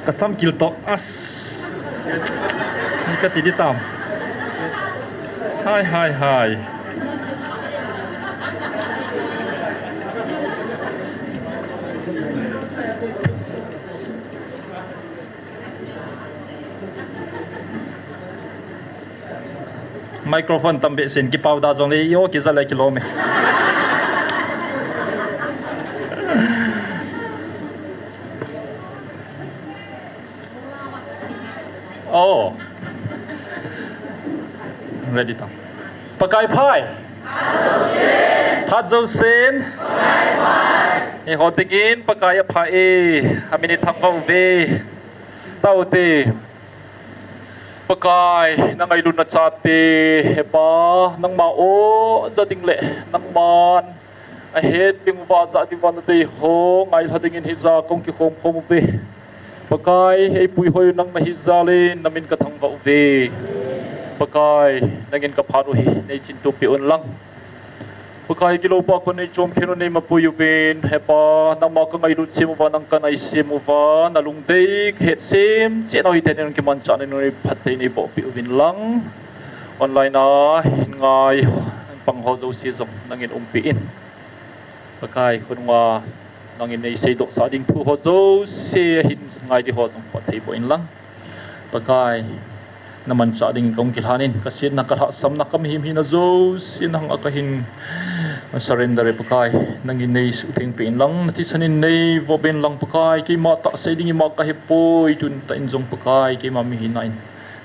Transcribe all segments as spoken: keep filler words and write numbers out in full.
Kasam kil to as. Kati di tam. Hai, hai, hai. Microphone tam behseh in kipau da jongle, io, kija le kilom e. Oh. Ready tam. Pakai phat. Phat jousen. Eiho dingin Pakai apha e. Amin ithangvah uve. Tao te. Pakai, na ngailutna chate, he Pa, nangma o, ja ding le, nangman ahet ding uva, ja ding uva nadei ho ngailha dingin hija kahung kikhom khom uve. Pakai, eipui hoi u nang nahi jal in, namin kathangvah uve. Pakai, nangin kaphat u hi, neichingtup peh un lang. Pakai, gilou pa kon neichom khen u, neimapui uvin, he Pa, nangma kangailut sem uva, nang kanaisem uva, nalungdei kahet sem cheh nau hiten, nang kimanchah nei, nang phatthei neiboh peh uvin lang. Online a hin ngai pang ho jouse jong nangin umpi in. Pakai, khonunga nangin neiseidoh sah ding thu ho jouse hin ngai di ho jong phatthei boh in lang. Pakai, namanchah ding kahung kilhan in, kasetna, kalhahsamna, kamihemhina jouse nang a kahin surrender e Pakai, nangin neisuhtheng peh in lang, nathisan in neivoh ben lang Pakai, keima tahsa ding ima kahepoi, tun tah in jong Pakai, keima mihina in,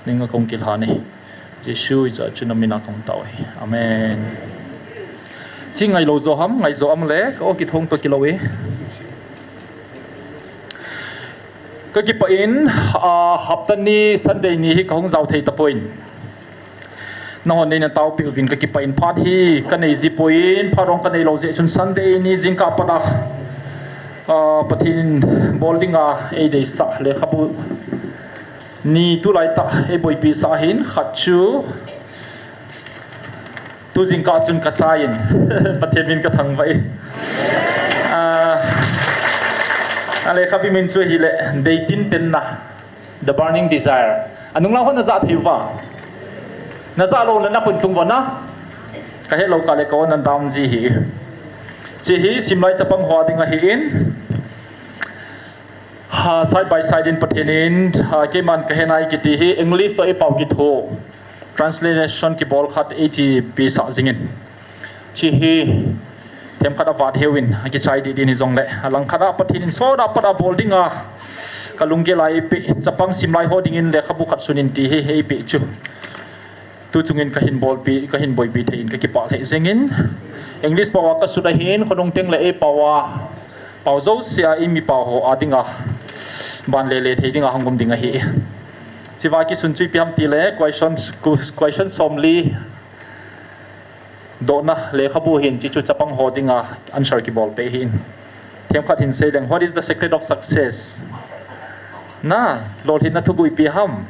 nang a kahung kilhan e. Jesu ijat chun namin a kahung tao e. Amen. Chi ngailou jo ham, ngai jo am le, ka o kithong to kilou e. Kakipah in, ah, hapta ni Sunday ni hi kahung jao thei tapon. Nahon neina taopeh uvin kakipah in, phat hi kanei ji pon, phat jong kanei lou jeh chun Sunday ni jingkah pat a, ah, Pathen in bol dinga eideisah lekhabu ni tulai tah eiboipi sah ahin, khat chu tu jingkah chun kachai in, Pathen min kathangvah e. Ah, alekhabu min chu ahile, Deitin Tenna, The Burning Desire. Anung lang hon najah thei uva? Najah lou le naphun tung uva na? Kahet lou kah le ka o nan dam ji hi. Chi hi simlai chapang ho a ding ahin, ha, side by side in Pathen in, ha, keiman kahe nai kiti hi English toh eipao kitho, translation kibol khat eichipi sah jingin. Chi hi themkhat avat heuvin akichai dih din hijongle, alangkhat a Pathen in sot a pat a bol dinga kalunggel a eipeh, chapang simlai ho dingin lekhabu khat sun in ti hi eipeh chu. Tu chungin kahin bolpi, kahin boipi thei in kakipah lheh jengin. English pao a kasut ahin, khonung teng le eipao a, pao jouse a eimi pao ho a dinga ban lele thei dinga hung um ding ahi. Chi va kisun chu ipi ham tile, question, question somli dohna lekhabu ahin, chi chu chapang ho dinga answer kibol peh ahin. Themkhat hin sei leng, what is the secret of success? Na, lolhinna thuguh ipi ham?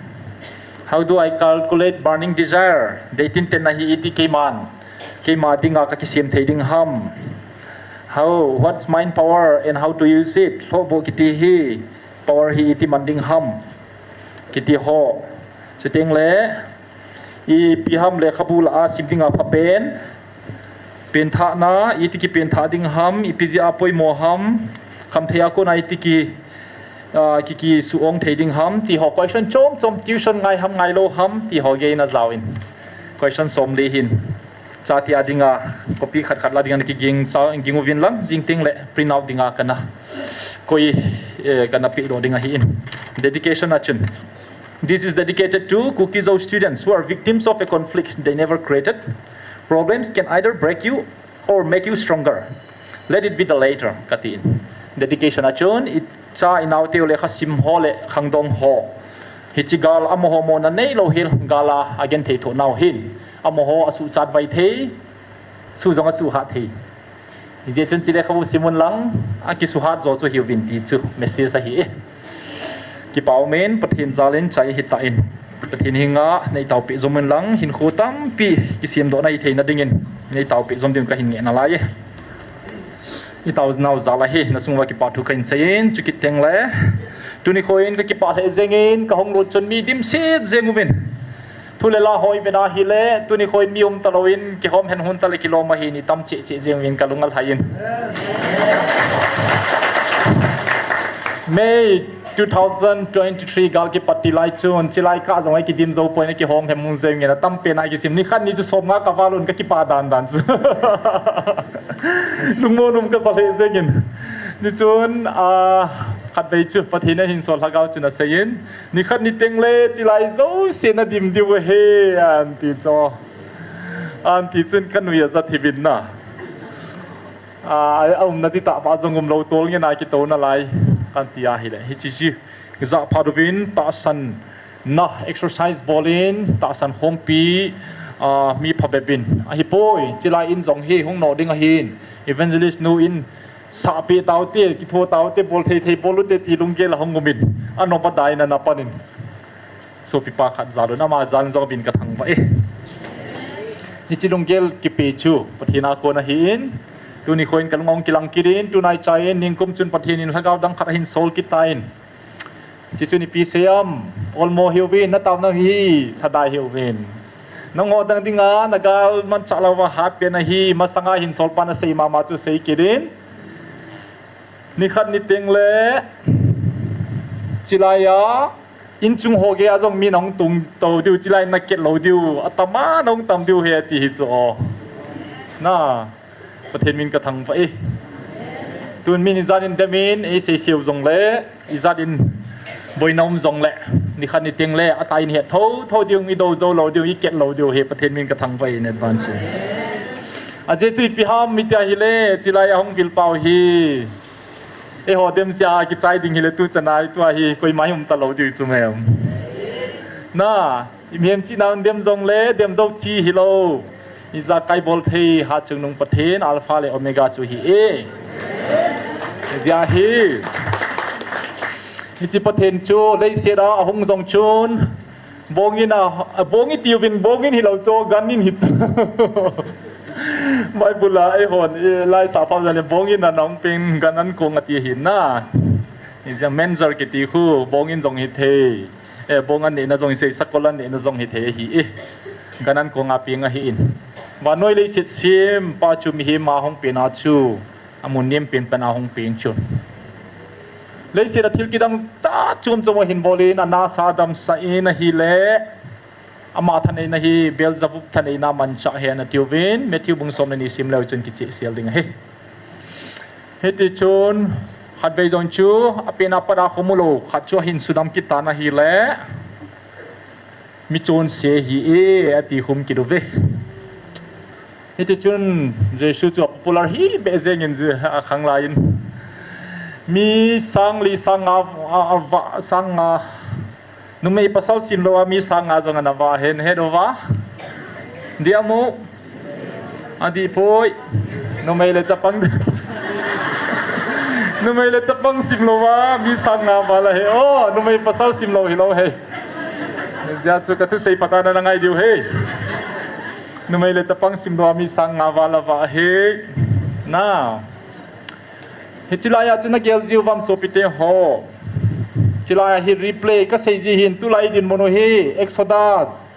How do I cultivate burning desire? Deitin tenna hi iti keiman, keima dinga kakisem thei ding ham? How, what's mind power and how to use it? Lhohboh kiti hi, power hi iti man ding ham? Kiti ho. Chuteng le, ipi ham lekhabu lah a sim dinga phapen? Penthahna, iti kipenthah ding ham, ipi jeh a poimo ham, khamthei a kona iti ki, ah, ki, kisuong thei ding ham, ti ho question chom chom, tuition ngai ham, ngailou ham, ti ho gei na jaovin. Question somli hin. Chate a dinga, copy khat khat la dinga kiging, cha, ging uvin lang, jing teng le print out dinga kana koi, eh, kana pehdoh ding ahin. Dedication a chun. This is dedicated to Kuki-Zo students who are victims of a conflict they never created. Problems can either break you or make you stronger. Let it be the latter, katin. Dedication a chun, icha inaoteu lekha sim ho le khangdong ho. Hiche gal amaho mona neilou hel gal a agenthei thoh nau hin. Amaho asuhchat vai thei, suh jong asuhhat thei. Hijeh chun chule lekhabu sim un lang, akisuhhat jo chu hiuvin ti chu message ahi e. Kipa umin, Pathen jalin chai hitan. Pathen henga neitaopeh jom un lang, hinkho tampi kisemdoh na hitheina dingin neitaopeh jom ding kahin ngehna lai e. Itaonau jal ahi, nasung uva kipa thu kahin seiyin, chukit teng le Tuni khoin kakipah lheh jengin, kahung lut chun mi dimset jeng uvin. Thu le la hoi vena hile, tuni khoin mi um talou in, kihom hen hun tale kilom ahi ni tam cheh cheh jeng uvin kalung alhai in. May two thousand twenty-three gal kipat ti lai chun, chilai kah jong ei kidim jou poi na kihong hem mun jeng in atam pen a kisim. Nikhat ni chu som nga kaval un kakipah dan dan chu. Lungmon um kasa lheh jeng in. Ni chun, a, khatvei chu Pathen in ahinsol lhagao chun asei in. Nikhat ni teng le chilai jouse nadim diu ahi, anti chu. Anti chun kanui aja thivin na. A, aumna di tah pa jong umlou tol nge na kitouna lai. Kanti ahile. Hichi chi. Japhat uvin tahsan na exercise bolin, tahsan khompi, a, mi phabep in. Ahipoi, chilai in jong hi hung no ding ahin. Evangelist nu in sahpeh taute, kitho taute, bol thei thei bol ute ti lunggel ahung umin. Ano ba dai na na panin. Sopipa khat jal un ama jal jong bin kathangvah e. Hichi lunggel kipe chu Pathen a kon ahin. Tuni khoin kalung ong kilang kit in, tunai chai in, ningkum chun Pathen in lhagao dang khat ahinsol kit tan. Chuchu nipi seiam, olmo hiuvin, natao na hi, thadai hiuvin. Nangoh dang dinga, nagal manchah louva hat pen ahi, masanga hinsol pan asei mama chu sei kit in. Nikhat ni teng le, chilai a, inchung ho gei a jong mi nahung tung tou diu, chilai naket lou diu, atama nahung tam diu he ti hi chu o. Na. Pathen min kathangvah e. Tun min ijat in dem in, eisei seu jongle, ijat in boina um jongle, nikhat ni teng le, atah in het tho tho diu, idou jou lou diu, iket lou diu, hi Pathen min kathangvah e in advance. Ajeh chu ipi ham iti ahile, chilai ahung vil pau hi. Eiho dem sia kichai ding hile tu chana, tua hi koima hi um talou diu chu mem. Na. Imihem chihna un dem jongle, dem jou chi hilou. Ijakai bol thei, hatchungnung Pathen, Alpha le Omega chu hi e. Ijeh hi. Hichi Pathen chu, leiset a ahung jong chun. Bong in a, bong iti uvin, bong in hilou chu, gan in hi chu. Bible a, eihon, e, laisah pau jale, bong in a nahung peng, gan an kong ati hi na. Ijeh manger kiti khu, bong in jong hi thei. E, bong an neina jong hi sei, sakol an neina jong hi thei ahi e. Gan an kong a peng ahi in. Vannoi leiset sempa chu mihem a hung pen a chu, amun nem pen pen a hung peng chu. Leiset a thil kidang cha chom chom ahin bol in, anasa damsah in ahile. Ama thaneina hi Beelzebub thaneina manchah ahi nati uvin, Matthew bung som le ni sim leu chun kichehsel ding ahi. Hiti chun, khatvei jong chu, apen apat a khomu lou, khat chu ahin sudam kit tan ahile, mi chonse ahi e, ati khum kit uve. Hiti chun, Jesu chu a popular hi beh jeng in, a khang lai in. Mi sang li sang nga, a, a, va, sang nga, numei pasal simlou a mi sang nga jong ana vah hen, het uva. Dia mu. Adih poi. Numei le chapang. Numei le chapang simlou a mi sang nga val ahi. O, numei pasal simlou hilou hi. Ijeh chu kathusei phat a na ngai diu hi. Numei le chapang simlou a mi sang nga val avah hi. Na. Hichi lai a chu nagel jiu vam sopite ho. Chilai a hi replay kasei ji hin tulai dinmun u hi Exodus.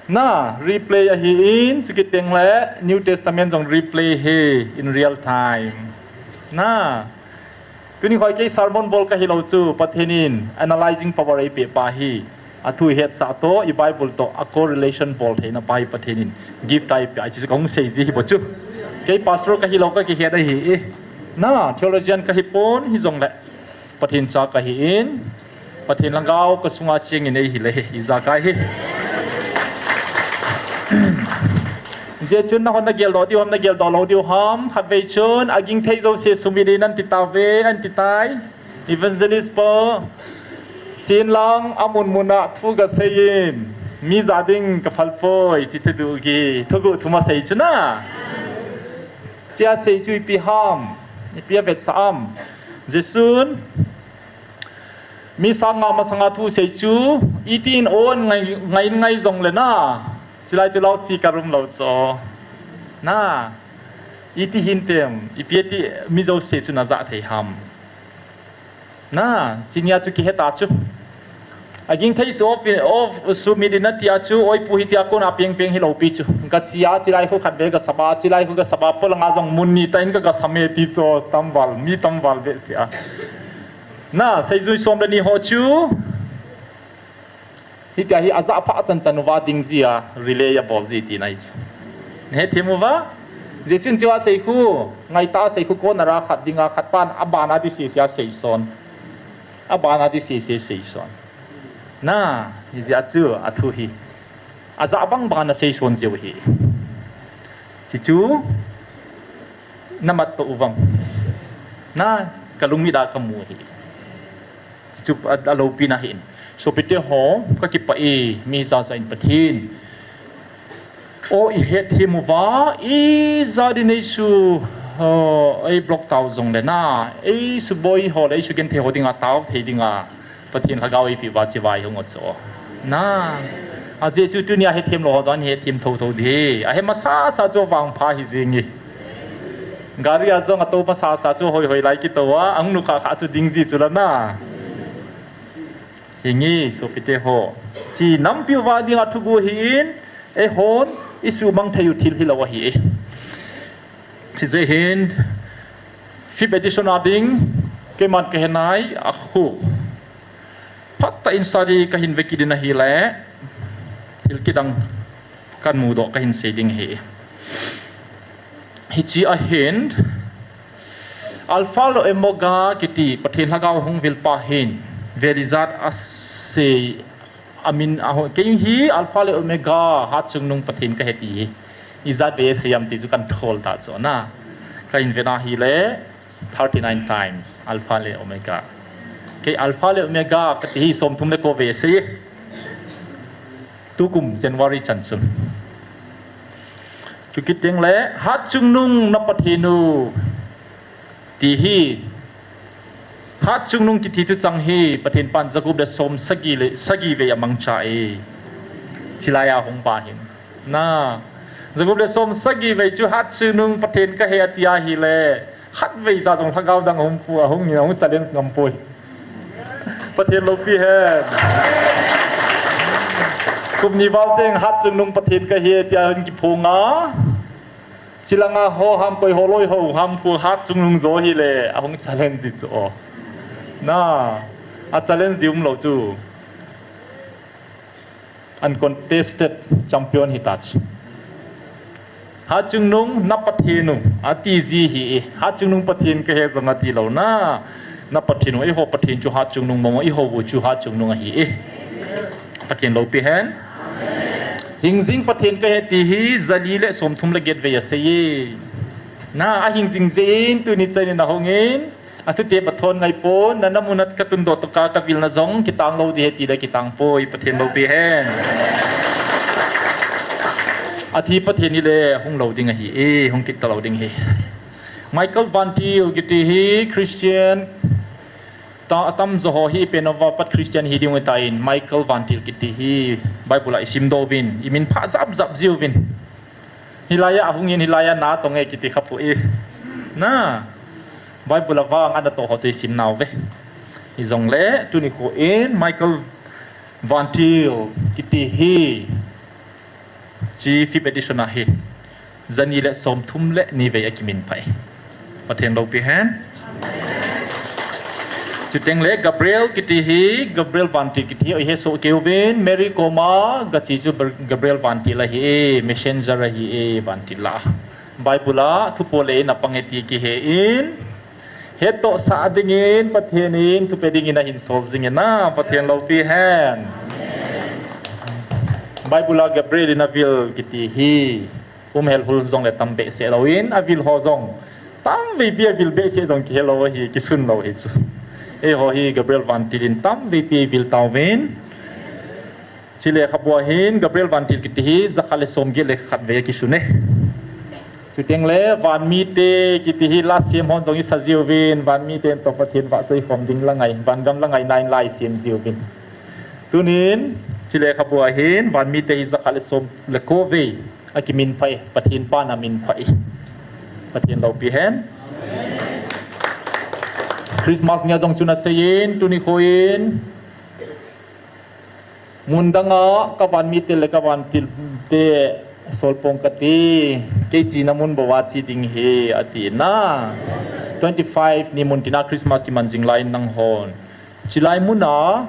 Na, replay ahi in, chukit teng le New Testament jong replay hi in real time. Na, tuni khoi kei sermon bol kahilou chu, Pathen in analyzing power eipeh pa hi. Athu ihetsah toh, i Bible toh, a correlation bol theina pa hi Pathen in gift a eipeh, ahi chu kahung sei ji hi bou chu. Kei pastor kahilou kakihet ahi e. Na, theologian kahipon hijongle. Pathen cha kahi in, Pathen lhagao kasunga cheng in eihi le hi, ijakai hi. Ijeh chun nahon nageldoh diu ham, nageldoh lou diu ham, khatvei chun, aging thei jouse sumil in anti tauve, anti tai. Evangelist pa, chin lang, amun mun a thu gasei in, mi ja ding kaphal poi, chi thugu gi, thugu thum asei chu na. Chia sei chu ipi ham, ipi avetsah am. Jesun, mi sang nga masanga thu sei chu, itin on ngai, ngai, ngai jongle na, chilai chu loudspeaker umlou chu. Na, iti hintem, ipi ati mi jouse chu najah thei ham. Na, sinia chu kihe ta chu. Aging thei su of, of su mi din na tia chu, oi pu hi chia kon a peng peng hi lo pi chu. Ka chia chi lai khu khat ve ka saba, chi lai khu ka saba, polanga jong mun ni ta in ka ka same ti chu tamval, mi tamval ve sia. Na, seijui som le ni ho chu. Hitia hi aja pha chan chan uva ding jia relay a bol ji ti nai chu. He thim uva. Jesun chiwa sei khu, ngai ta sei khu kon ara khat dinga khat pan abana di si sia sei son. Abana di si sia sei son. Na, hi jia chu a thu hi. Aja bang bana sei son jiu hi. Chi chu na mat to uvang. Na, ka lungmi da ka mu hi. Chu a, a lopi na hin. Sopite ho, ka kipah e, mi jaja in Pathen. O i het thim uva, i ja din ei su, uh, ei block tau jong le na, ei su boi ho le, ei su gen thei ho dinga tau thei dinga. Pathen lhagao ei pi uva chi vai hung o cho. Na, a Jesu tunia het thim lo ho jan het thim tho tho di. A he masa sa cho vang pha hi jingi. Gari a jong a to masa sa chu hoi hoi lai kito a, ang nu kha kha chu ding ji chu la na. Hingi, sopite ho. Chi nampi uva dinga thugu hi in, eihon, i su mang thei u thil hi lo ahi e. Hi jeh hin, fifth edition a ding, keiman ka he nai, a khu. Phat ta in study ka hin ve kit in ahi le, thil kidang kan mu doh ka hin sei ding hi. Hichi a hin, Alpha le Omega kiti Pathen lhagao hung vil pa hin, vel ijat a sei a min a ho, kei hi Alpha le Omega, Hatchungnung Pathen ka he ti hi. Ijat ve sei am ti chu kan thol ta chu na. Ka in ve na hi le, thirty-nine times, Alpha le Omega. Kei Alpha le Omega, ka ti hi som thum le ko ve sei. Tukum January chan chun. Chu kit teng le, Hatchungnung na Pathen u. Ti hi. Hatchungnung kiti thu chang hi, Pathen pan jagup le som sagi le, sagi ve a mangcha e. Chilai a hung pa hin. Na. Jagup le som sagi ve chu Hatchungnung Pathen ka he a ti ahi le. Khat vei sa jong lhagao dang hung pu, a hung in, a hung challenge ngam poi. Pathen lopi hen. Kum ni val jeng Hatchungnung Pathen ka he tia hung kiphong a. Chilanga ho ham koi ho loi ho ham pu Hatchungnung jo hi le, a hung challenge di chu o. Na, a challenge di um lo chu. Uncontested champion hi ta chu. Hatchungnung na Pathen u, a ti ji hi e. Hatchungnung Pathen ka he jong a ti lo na. Na Pathen u, eiho Pathen chu Hatchungnung mong, eiho u chu Hatchungnung ahi e. Pathen lopi hen. Hingjing Pathen ka he ti hi, jali le som thum le get vei a sei e. Na, a hingjing jeh in, tuni chan in a hung in. A thute pathon ngai pon, na na mun a ka tun doh to ka, ka vil na jong, kitang lo di he ti le kitang poi, Pathen lopi hen. A thi Pathen hi le, hung lo ding ahi e, hung kit ta lo ding hi. Michael Van Til kiti hi, Christian, ta, a tam jo ho hi, pen uva pat Christian hi ding u ta in, Michael Van Til kiti hi, Bible a i sim doh uvin, i min pha jap jap ji uvin. Hilai a hung in hilai a na tong e kiti kha pu e. Na. Bible a vang ana to ho chu i sim nau ve. Hi jong le tuni khu in Michael Van Til kiti hi. Chi fifth edition a hi. Jani le som thum le ni vei a kimin pai. Pathen lopi hen. Chuteng le Gabriel kiti hi, Gabriel Van Til kiti hi, oi he so keuvin, Mary koma, gachi chu Ber-, Gabriel Van Til ahi e, messenger ahi e, Van Til la. Bible a, thupo le in a pang e ti kihe in, he to sa dingin, Pathen in, thupe dingin a hin sol jing in a, Pathen lopi hen. Bible a Gabriel in a vil kiti hi. Um hel hul jong le tam behseh lo in, a vil ho jong. Tam vei pi a vil behseh jong kihe lo hi, kisun lo hi chu. Eiho hi Gabriel Van Til in tam vei pi vil tau vin. Chi le kha bua hin Gabriel Van Til kiti hi, jakhat le som get le khat vei kisun e. Chuteng le Van Mite kiti hi la sem hon jong i sa jiu vin, Van Mite to Pathen va choi khom ding la ngai, van gam la ngai nine lai sem jiu vin. Tunin, chi le kha bua hin, Van Mite hi jakhat le som le ko vei. A kimin phai, Pathen pan a min phai. Pathen lopi hen. Christmas nia jong chu nasei in, tuni kho in, mun danga ka van mite le ka vantil te solpong kati, kei china mun bou a che ding ahi, ati na. Twenty five ni mun tina Christmas kiman jing lai in nanghon. Chulai muna,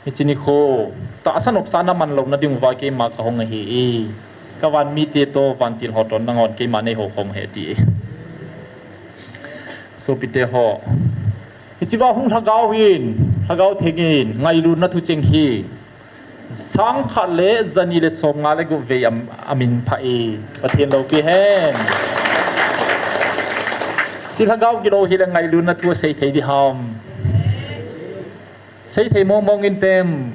hiche nikho, tahsa nopsa naman louna diuva keima kahung ahi. Ka van mite toh, vantil ho toh nanghon keima neihou khom ahi ati. Sopite ho. Hichea hung Lhagao hin, Lhagao Theng in, ngailutna thucheng hi. Sang khat le jani le som nga le gup vei a, amin phah e. Pathen loupi hen. Hiche Lhagao gilou hi le ngailutna thu asei thei ding ham. Sei thei mong mong in tem.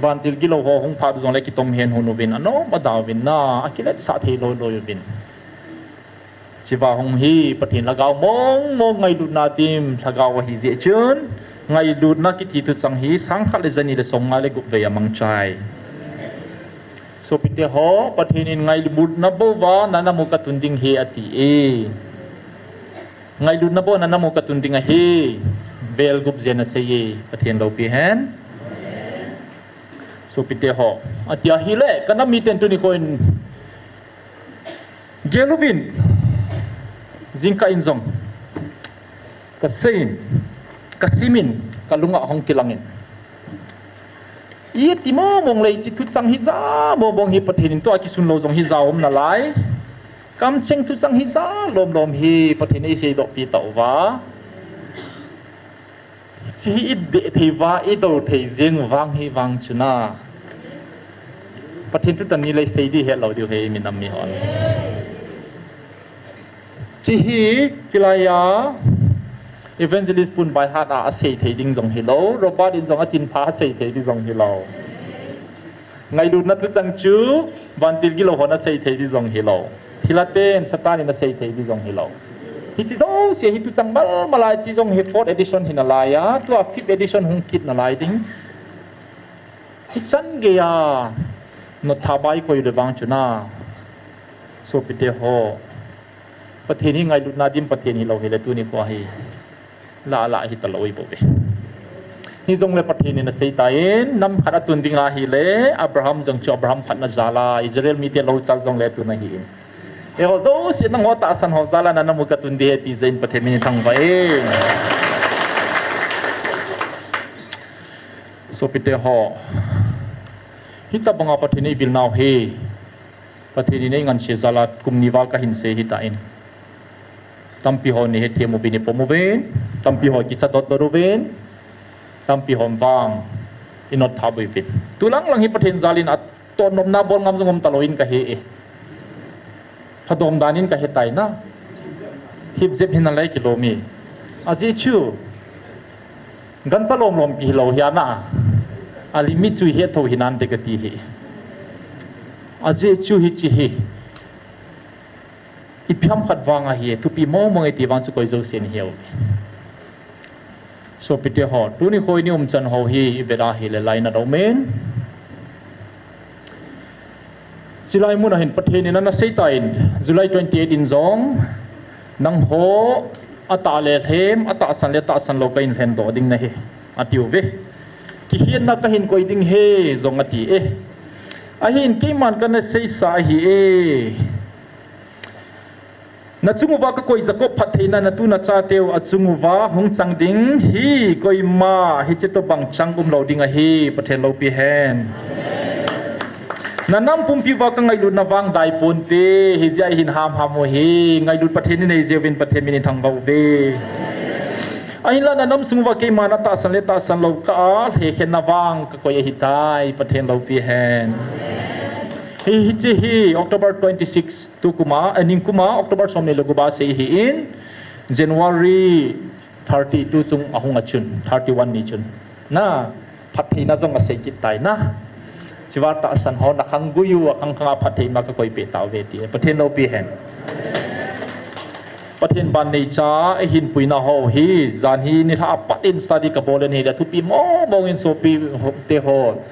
Vantil gilou ho hung phat jong le kitom hen hung uvin, anom adau vin na, akiletsah thei loi loi uvin. Hichea hung hi Pathen Lhagao mong mong ngailutna dim Lhagao ahi jeh chun, ngailutna kiti thucheng hi sang khat le jani le som nga le gup vei amang chai. Sopite ho, Pathen in ngailutna bou va nana mu katun ding ahi ati e. Ngailutna bou nana mu katun ding ahi. Vel gup jen asei e, Pathen loupi hen. Sopite ho. Atia hile, ka nam miten tuni kho in gel uvin. Jingkah in jong kasei in, kasim in, kalunga hung kilang in. Iti mong mong le hiche thucheng hija mong mong hi Pathen in tua kisun lou jong hija um nalai. Kamcheng thucheng hija lom lom hi Pathen in eisei doh pi tauva. Hiche hi idei thei uva, idou thei jeng vang hi vang chu na. Pathen thu tani le sei ding helou diu ahi minam mihon. Hiche hi, chulai a, Evangelist pun by heart a asei thei ding jong hilou, Robert in jong achin pha asei thei ding jong hilou. Ngailutna thucheng chu, vantil gilou hon asei thei ding jong hilou. Thilha ten, Satan in asei thei ding jong hilou. Hiche jouse hi thucheng mal mal a hiche jong hi fourth edition hi nalai a, tua fifth edition hung kit nalai ding. Hichan geiya, notha bai koi le vang chu na. Sopite ho. Pathen hi ngailutna dim Pathen hilou hile tuni kho hi. La la hita lou bou ve. Hijongle Pathen in asei tan, nam khat atun ding ahile, Abraham jong chu Abraham phatna jal a, Israel mite lou chal jongle tun ahi in. Eiho jouse nangho tahsan ho jal a nana mu katun ding ahi ti jeh in Pathen min in thangvah e. Sopite ho. Hitabanga Pathen in eivil nau hi. Pathen in eingansei jal a kum ni val kahin sei ahitan. Tampi hon eihethem uvin eipom uvin, tampi hon kicha dot dot uvin, tampi hon vang inot tha uvin. Tulang lang hi Pathen jal in atoh nopna bol ngam jong um talou in kahe e. Phadom dan in kahe tai na. Hip jep hin alai kilom e. Ajeh chu. Gancha lom lom kihilou hi ana. A limit chu ihet thou hinante kati hi. Ajeh chu hiche hi. Ipi ham khat vang ahi, thupi mong mong e ti vang chu koi jousen hiu. Sopite ho, tuni kho in i umchan ho hi ivet a hile lainat aumin. Chulai mun a hin Pathen in ana sei tan, July twenty eight in jong, nangho atah le lhem, atahsan le tahsan lou kahin lhendoh ding nahi, atiuve. Kihetna kahin koi ding ahi jong ati e. Ahin keiman kana seisa ahi e. Nachung uva kakoi Jacob phattheina, natu nachateu achung uva hung chang ding hi koima hiche tobang chang umlou ding ahi, Pathen loupi hen. Nanam pumpi uva kangailutna vang dai ponte, hijeh a hin hamham u hi, ngailut Pathen inei jeh uvin Pathen min in thangvah uve. Ahinla nanam sung uva keiman atahsan le tahsan lou kah a lhekhenna vang kakoi ahitai, Pathen loupi hen. Hi, hiche hi October twenty six. Tukuma, eh, ningkuma, October somni le gup a sei ahin, January thirty two chung ahung a chun, thirty one ni chun. Na, phattheina jong asei kit tai na. Chua tahsan ho, nakhang gui u, akhang khang a phattheina kakoi peh tauve ti. Pathen loupi hen. Pathen ban neicha, eihin puina ho hi, jan hi nilhah a pat in study kabol in hile thupi mong mong in sopite ho.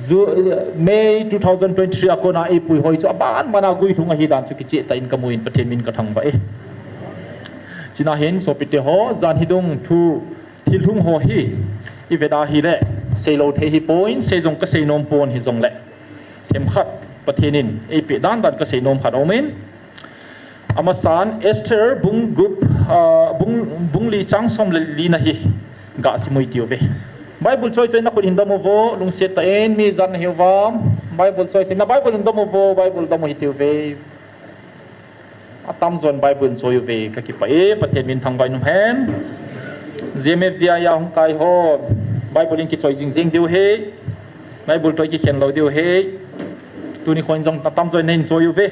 Ju-, May two thousand twenty-three a kona eipui hoi chu aban ban a guilhung ahi dan chu kicheh tah in kamu in Pathen min kathangvah e. China hin sopite ho, jan hi dung thu thil hung ho hi i vet a hile, seilou thei hi pon, sei jong ka sei nom pon hi jongle, themkhat Pathen in ei pe dan dan ka sei nom khat aum in. Amasan Esther bung gup, ah, bung, bung li chang som le li na hi ga simui tiu ve. Bible choi choi na khut hin dom uvo, lungset tah in mi jan na hiu vam. Bible choi choi na Bible hin dom uvo, Bible dom u hi tiu ve. Atam jon Bible choi uve, ka kipah e, Pathen min thangvah in um hen. G M F V I a hung kai ho, Bible in kichoi jing jing diu he. Bible toh kikhen lou diu he. Tuni khon jong atam jon nei choi uve.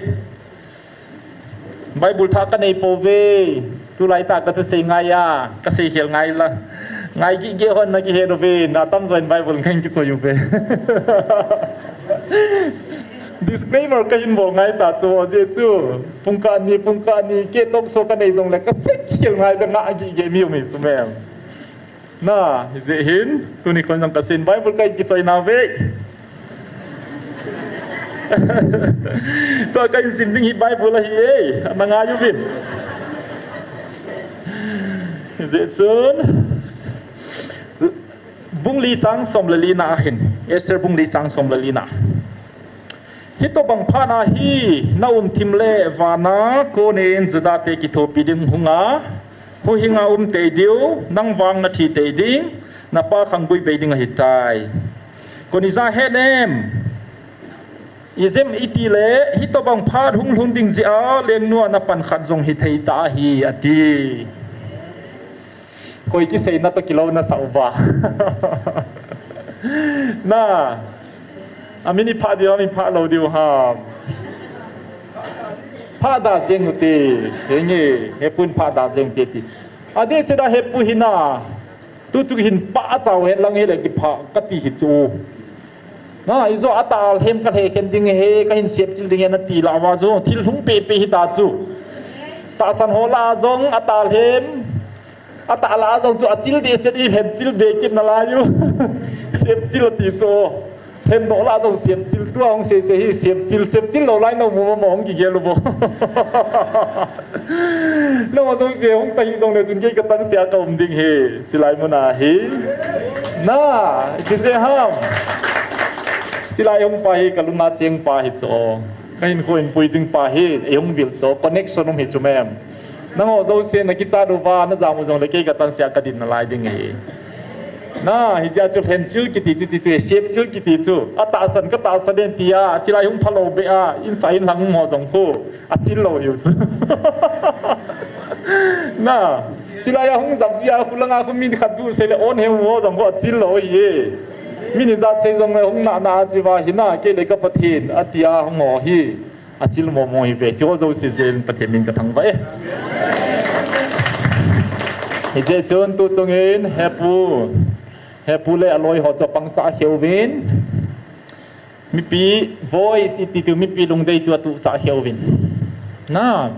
Bible tha ka nei pouve. Tulai tah ka thusei ngai a, ka sei khel ngai la. Ngai gige hon na kihe uve, na atam jon Bible ngai kichoi uve. Disclaimer ka hin bol ngai ta chu, ajeh chu pungkah ni, pungkah ni kei talk show ka nei jongle ka sei khel ngai ta, nga gige mi um hi chu mem. Na, hijeh hin tuni khon jong ka sei in Bible ka kichoi nauve. Tua ka hin sim ding hi Bible ahi e, na ngai uvin. Hijeh chun bung li chang som le li na ahin, Esther bung li chang som le li na. Hitobang phat a hi na um thim le vana konin Juda te kithopi ding hung a, huhhing a um tei diu, nang vang na thi tei ding, na pa khanggui bei ding ahi tai. Koni ja het em? Ijeh iti le, hitobang phat hung lhung ding jeh a, lengnu a na pan khat jong hi thei ta ahi, ati. Koi kiseina toh kilou na sa uva. Na, amin i pha diu ham, i pha lou diu ham. Pha da jeng ute, henge, hepun pha da jeng ute ti. Adeh seh a hepu hi na, tu chu hin pa a chau hen lang hile kipha kati hi chu. Na, ijo atah a lhem ka lhekhen ding he, ka hin sepchil ding he nati lah uva chu, thil lhung pepe hita chu. Tahsan ho lah a jong atah lhem, atah lah a jong chu achil dehset i lhenchil be kit nalai u. Sepchil ati chu. Lhendoh lah a jong sepchil, tua hung seisei hi sepchil, sepchil lou lai na um u mo hung kigel u vo. Nangho jouse hung ta hih jongle chun kei ka changseh a ka um ding hi, chulai mun a hi. Na, ipi jeh ham? Chulai hung pa hi ka lung a cheng pa hi chu. Ka hinkho in pui jing pa hi, ei hung vil chu. Connection um hi chu mem. Nangho jousen na kichat uva, na jam u jongle kei ka changseh a ka din nalai ding hi. Na, hijeh a chu lhenchil kiti chu, chu, chu, sepchil kiti chu. Atahsan ka tahsan den tia, chulai hung phalou beh a, insung in lang ho jong khu. Achil lou hiu chu. Na, chulai a hung jam jia khu lang a khu min khat tu sei le on he ho jong khu achil lou hi. Min ijat sei jongle hung na na a chi uva hi na, kei le ka Pathen, atia hung ho hi. Achil momo hi ve, chu jouse jeh in Pathen min ka thangvah e. Hijeh chun tu chungin hepu, hepu le aloi ho chu apang cha kheu vin. Mipi voice iti tu mipi lungdei chu atu cha kheu vin. Na,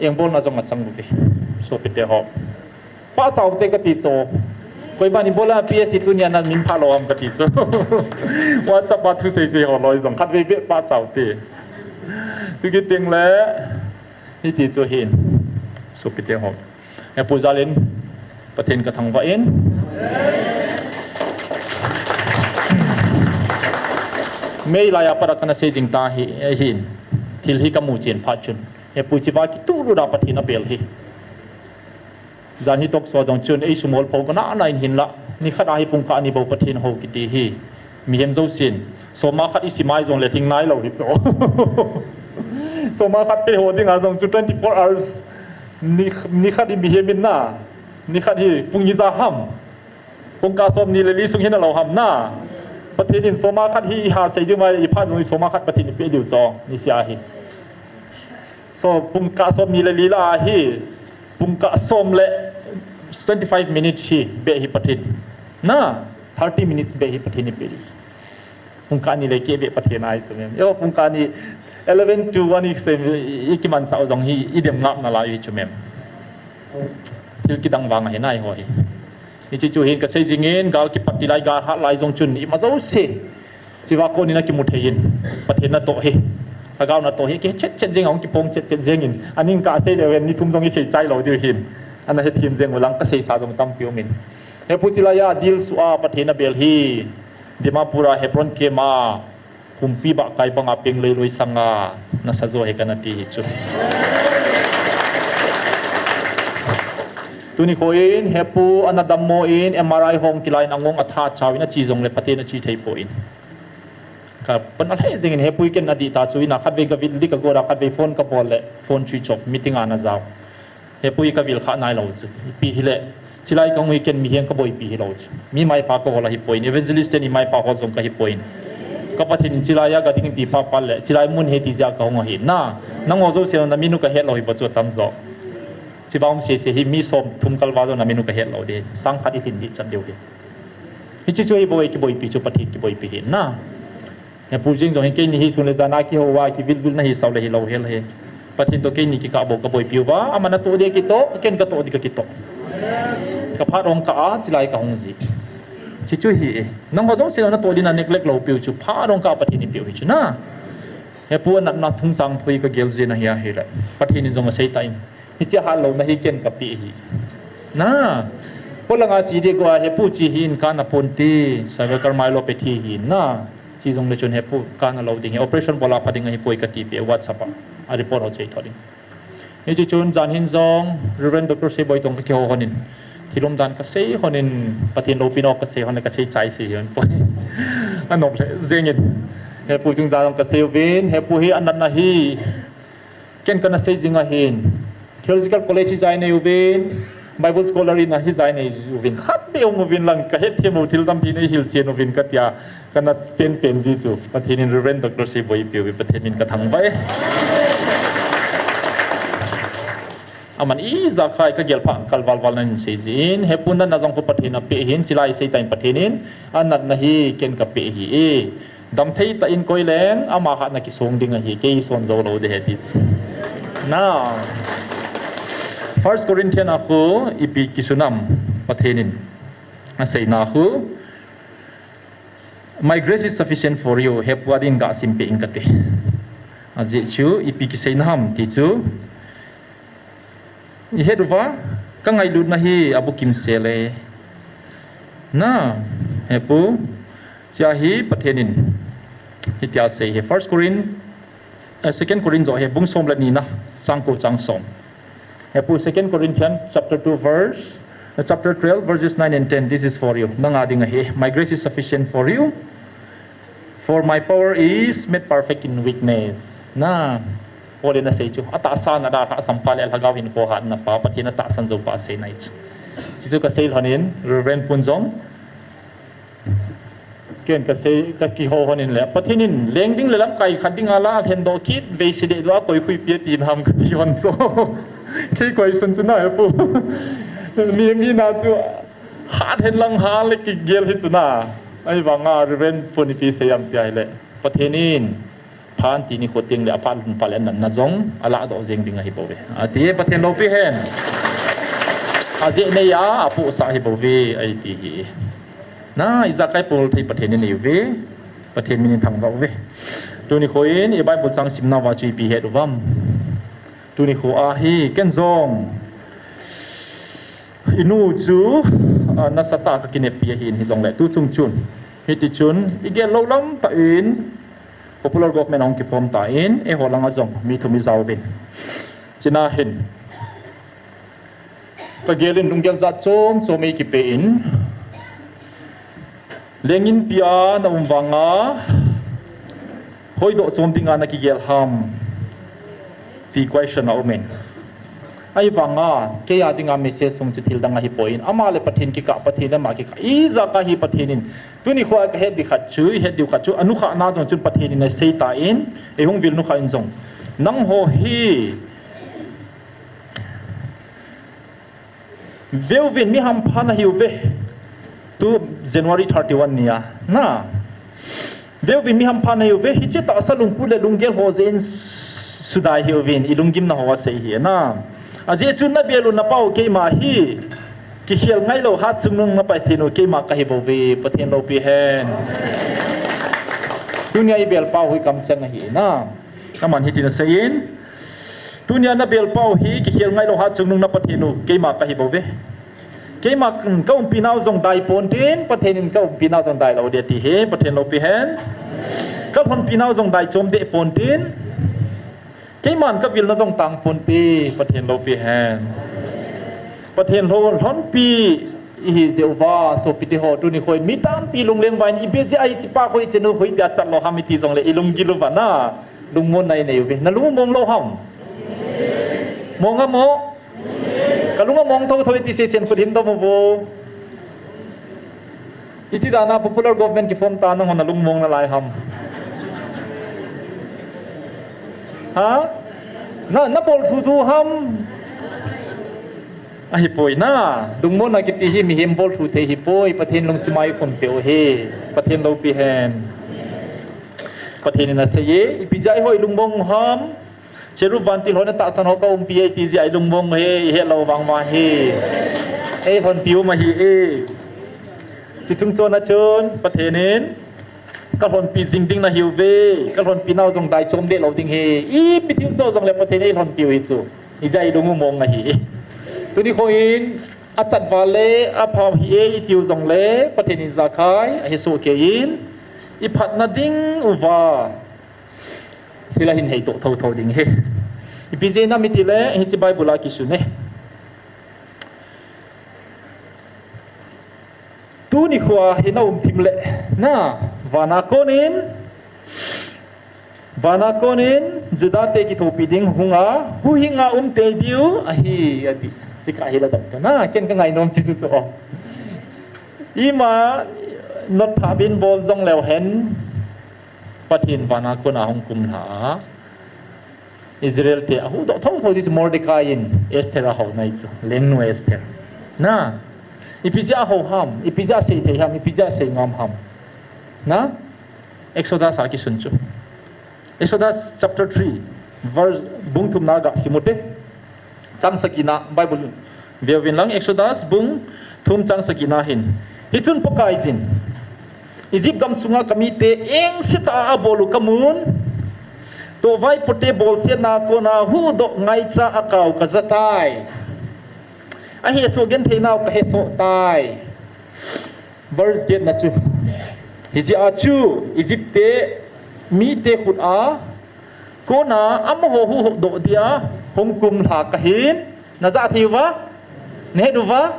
engbolna jong achang uve. Sopite ho. Pachat te kati chu. Koiman ibola P S C tunia na min phalou ham kati chu. WhatsApp a thu seisei ho loi jong khatvei beh pachat te. Chu kiti le, hiti chu hin. Sopite ho. Hepu jal in, Pathen ka thangvah in. Meilai a pat a kana sei jing ta hi, hin. Thil hi ka mu chen phat chun. Hepu chiva kituh lut a Pathen abel hi. Jan hi talk show jong chun, ei sumol pho kana na in hinla. Nikhat a hi pungkah ni bou Pathen hou kiti hi. Mihem jousen. Soma khat i sim a jongle lhing nailou hi chu. Soma khat kei ho dinga jong chu twenty-four hours. Ni, nikhat hi mihem in na. Nikhat hi pung ijat ham. Pungkah somni le li sung hi nalou ham na. Pathen in soma khat hi i ha sei diu mai, i phat nung i soma khat Pathen in pe diu chu. Nisea hi. So, pungkah somni le li lah a hi, pungkah som le twenty-five minutes hi beh hi Pathen. Na, thirty minutes beh hi Pathen in pe di. Pungkah ni le keh beh Pathen ahi chu mem. Yo, pungkah ni eleven to one i sei, i kimanchah u jong hi, i dem ngap nalai hi chu mem. Thil kidang vang ahi nai ho hi. Hiche chu hin ka sei jingin, gal kipat ti lai, gal hat lai jong chun, ima jouse. Chiva konin akimu thei in, Pathen natoh hi. Lhagao natoh hi kichet chet jeng, ahung kipong chet chet jengin. Aning kasei leu hen, ni thum jong isei chai lou diu hin. Ana hethem jeng ulang, kasei sa jong tampi umin. Hepu, chilai a dil sua Pathen abel hi. Dimapur a Hebron kema. Kumpi ba kai banga peng loi loi sanga nasa jo hi kana ti hi chu. Tuni kho in, hepu ana dammo in, M R I hong kilai in angong atha chau in achi jongle Pathen achi thei poi. Ka pan alhai jeng in hepu ken adih ta chu in a khatvei ka vil di ka go da khatvei phone ka bol le phone switch off, meeting ana jao. Hepu hi ka vil kha nai lou chu. Ipi hile. Chilai kahung hi ken mihem ka boipi hilou chu. Mi maipa ka hol ahi poi. Evangelist teni maipa hol jong kahi poi. Ka Pathen in chilai a ka ding ti papa le. Chilai mun hi ti jeh a kahung ahi. Na, nangho jouse na minu ka het lou hi pa chu tam jo. Chiba um sese hi mi som thum kalval jo na minu ka het lou di. Sang khat i lhin di chan diu hi. Hichi chu hi boi kiboipi chu Pathen kiboipi hi. Na. Hepu jing jong hi keini hi sun le jan a kihou a, kivil vil na hi sao le hilou hel hi. Pathen toh keini kikah bou ka boipi uva, aman atoh di kitoh, ken katoh di ka kitoh. Ka phat hong kah a, chilai kahung ji. Chichu hi e. Nangho jouse natoh di na neglect lou piu chu, phat hong kah a Pathen in piu hi chu na. Hepu anatna thungsang thu hi ka gel jin ahi a hile. Pathen in jong asei tan. Hiche hat louna hi ken ka pe hi. Na. Polanga chi di go a hepu chi hi in kana pon ti, cervical myelopathy hi na. Chi jong le chun hepu kana lou ding hi. Operation bol a pha ding ahi poi ka ti pe WhatsApp a. A report ho chei tho ding. Hiche chun jan hin jong Reverend Doctor Seiboi tong ka kihou hon in. Thil umdan ka sei hon in, Pathen loupina ka sei hon le ka sei chai hi hon poi. Anop le jeng in. Hepu jung jan jong ka sei uvin, hepu hi anatna hi. Ken kana sei jing ahin. Theological College hi jai nei uvin, Bible Scholar in a hi jai nei uvin. Khat be ong uvin lang ka hethem u thil tampi nei hilchen uvin ka tia. Kana pen pen ji chu. Pathen in Reverend Doctor Seiboi ipi uvi Pathen min ka thangvah e. Aman ijakai ka gel pha kal val val nan sei jin. Hepu natna jong pu Pathen a pe hin chilai sei tan Pathen in. Anatna hi ken ka pe hi e. Damthei tah in koi leng, ama hatna kisong ding ahi, kei son jou lou ding ahi ti. Now, First Corinthian a khu, ipi kisun am, Pathen in. Aseina khu, "My grace is sufficient for you," hepu a din ga sim pe ing kate. Ajeh chu, ipi kiseina ham ti chu. I het uva, ka ngailutna hi abukim sel e. Na, hepu, chia hi Pathen in. Hitia sei hi First Corinth, eh, Second Corinth jo hi bung som le ni na, chang ko chang som. Hepu Second Corinthians chapter two verse, eh, chapter twelve verses nine and ten. This is for you. Nanga ding ahi. My grace is sufficient for you. For my power is made perfect in weakness. Na, Paul in asei chu. Atahsa na dalha sampha le lhagao hin khohatna pa, Pathen atahsan jou pa asei nai chu. Chuchu ka sei lhon in, Reverend Pun jong. Ken ka sei, ka kihou hon in le. Pathen in, leng ding le lamkai khat ding ala, lhen doh kit, vei si de lo a koi khui pia ti ham ka ti hon so. Kei koi sun chu na hepu. Mi, mi na chu. Hat hen lang ha le kigel hi chu na. Ahivanga Reverend Pun ipi sei am tia hile. Pathen in phan ti ni kho teng le aphan pha le natna jong ala doh jeng ding ahi bou ve. Ati e Pathen loupi hen. Ajeh nei a apu sa hi bou ve ai ti hi. Na ijakai pol thei Pathen in nei uve. Pathen min in thangvah uve. Tuni kho in i Bible chang simna uva chu ipi het uvam. Tuni kho a hi ken jong. I nu chu, ah, nasatah a ka kineppi ahin hijongle tu chung chun. Hiti chun, i gel lou lam tah in, popular government ahung kiform tan, eiho langa jong, mi thum i jaovin. China hin. Ka gel in lunggel jat chom chom ei kipe in. Lengin pia na um vanga, hoidoh chom dinga na kigel ham, ti question a um in. Ahivanga, kei a dinga message hung chu thil dang ahi poi in. Ama le Pathen kikah, Pathen le ama kikah. Ijakai hi Pathen in. Tuni kho a ka het di khat chu, i het diu khat chu, anukhah na jong chun Pathen in asei tan, ei hung vil nukhah in jong. Nangho hi, Veuvin, mi hampha nahiuve. Tu January thirty-one nia. Na. Veuvin, mi hampha nahiuve. Hiche tahsa lungput le lunggel ho jeh in sudai hiuvin. I lunggimna ho asei hi na. Ajeh chu na bel u na pau keima hi. Kikhel ngailou hat chungnung na Pathen u keima kahi bouve. Pathen loupi hen. Tunia i bel pau hi kamcheng ahi na. Aman hitin aseiyin, tunia nabelpau hi kikhel ngailou hatchungnung na Pathen u, keima kahi bouve. Keima ka umpi nau jong dai pontin, Pathen in ka umpi nau jong dai lou ding ati hi, Pathen loupi hen. Ka lhonpi nau jong dai chom deh pontin, keiman ka vilna jong tang ponte, Pathen loupi hen. Pathen lhon, lhonpi ihi jeh uva, sopite ho, tuni khoin mi tampi lungleng uva in, ipi jeh a hichepa khu hichenu khu hitia chat lou ham iti jongle, ilunggil uva na lungmonna inei uve. Nalung mong lou ham? Mong a mo? Kalung among thotho iti sesen khut hin dom uvo. Iti dan a popular government kiform ta nangho nalung mong nalai ham? Ha? Na, nabol thuthu ham? Ahipoi na, lungmonna kiti hi mihem bol thu thei hipoi, Pathen lungsim a ikhum peh u hi, Pathen loupi hen. Pathen in aseiye, ipi jeh a eiho ilungmong u ham? Cherub vantil hon atahsan ho ka umpi e ti jeh a ilungmong u hi, ihet lou vang uva hi. Eilhonpi u ahi e. Chuche chung chon a chun, Pathen in, ka lhonpi jing ding nahiuve, ka lhonpi nau jong dai chom deh lou ding hi, ipi thilsoh jongle Pathen in eilhonpi u hi chu. Hijeh a ilung u mong ahi. Tuni khoin, achat val le, apha hih e itiu jongle, Pathen in ijakai ahesoh keiyin, iphatna ding uva thil ahin heitoh thotho ding ahi. Ipi jeh inem itile, hiche Bible a kisun e. Tuni khoa hi naum thim le, na, vana konin, vana konin, Judate kithopi ding hunga, huhhinga um tei diu ahi, ati. Chikha hi la dam ta na, ken ka ngainom chu chu chu o. Ima, not phabin bol jongleu hen, Pathen vana kona hung kumlha a, Israel te ahuhdoh thotho ding chu Mordecai in Esther ahou nai chu, lengnu Esther. Na, ipi jeh a ahou ham, ipi jeh a asei thei ham, ipi jeh a asei ngam ham. Na, Exodus a kisun chu. Exodus chapter three, verse bung thumna ga sim ute. Chang sagina, Bible veuvin lang, Exodus bung thum chang sagina hin. Hichun Pakaiyin, Egypt gam sunga kamite engse tah a abol u kamun, toh vaipote bolsetna a kona huhdoh ngaicha a kau kaja tai. Ahesoh genthei nau kahesoh tai. Verse get na chu. Hijeh a chu Egypt te mite khut a kona amaho huhdoh dia hung kumlha kahin. Naja thei uva? Nahet uva?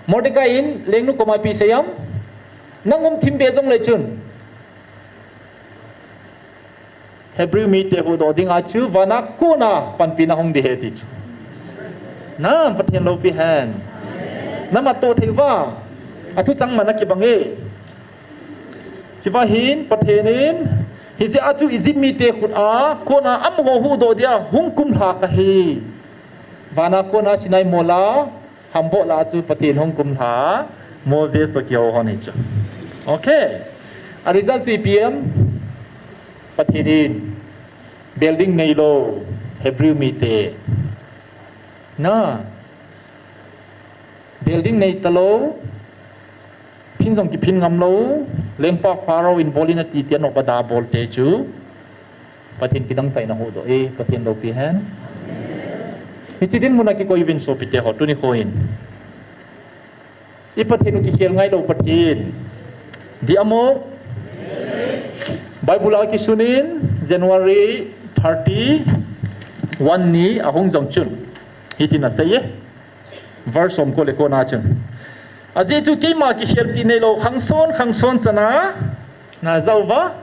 Mordecai in lengnu koma ipi asei ham? Nang um thim be jongle chun, Hebrew mite huhdoh dinga chu vana kona panpina hung ding ahi ti chu. Na, Pathen loupi hen. Namat to thei uva? Athu chang man akibang e. Chuva hin Pathen in, hijeh a chu Egypt mite khut a kona amaho huhdoh dia hung kumlha kahi. Vana kona Sinai mol a, hamboh lah a chu Pathen hung kumlha, Moses toh kihou hon hi chu. Okay. A result chu ipi em? Pathen in building neilou Hebrew mite. Na. Building nei talou, phin jong kiphin ngam lou, lengpa Pharaoh in bol in ati tia nop a da bol te chu, Pathen kidang tah in ahuhdoh e, Pathen loupi hen. Hiche dinmun a kikoi uvin sopite ho, tuni khoin. I Pathen u kikhel ngailou Pathen. Dia mo? Bible a kisun in, January thirty-one ni ahung jong chun. Hitin asei e. Verse som ko le kona chun. Ajeh chu keima kikhel ti neilou, khangson, khangson chana, na ja uva.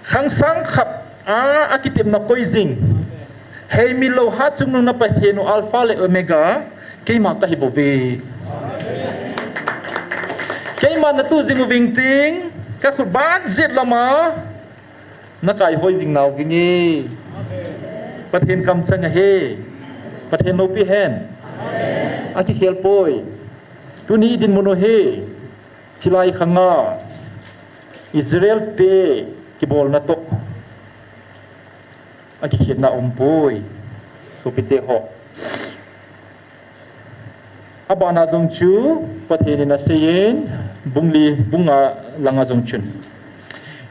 Khang sang khat a, akitepna koi jing. Heimil lou hatchungnung na Pathen u Alpha le Omega, keima kahi bouve. Keima natu jing uving ting, kakhut bat jet lama, nakaihoi jing nau vinge. Pathen kamchang ahi. Pathen loupi hen. Akikhel poi. Tuni dinmun u hi. Chilai khanga Israel te kibolna toh akikhetna umpoi. Sopite ho. Abana jong chu Pathen in aseiyin, bung li, bung nga langa jong chun.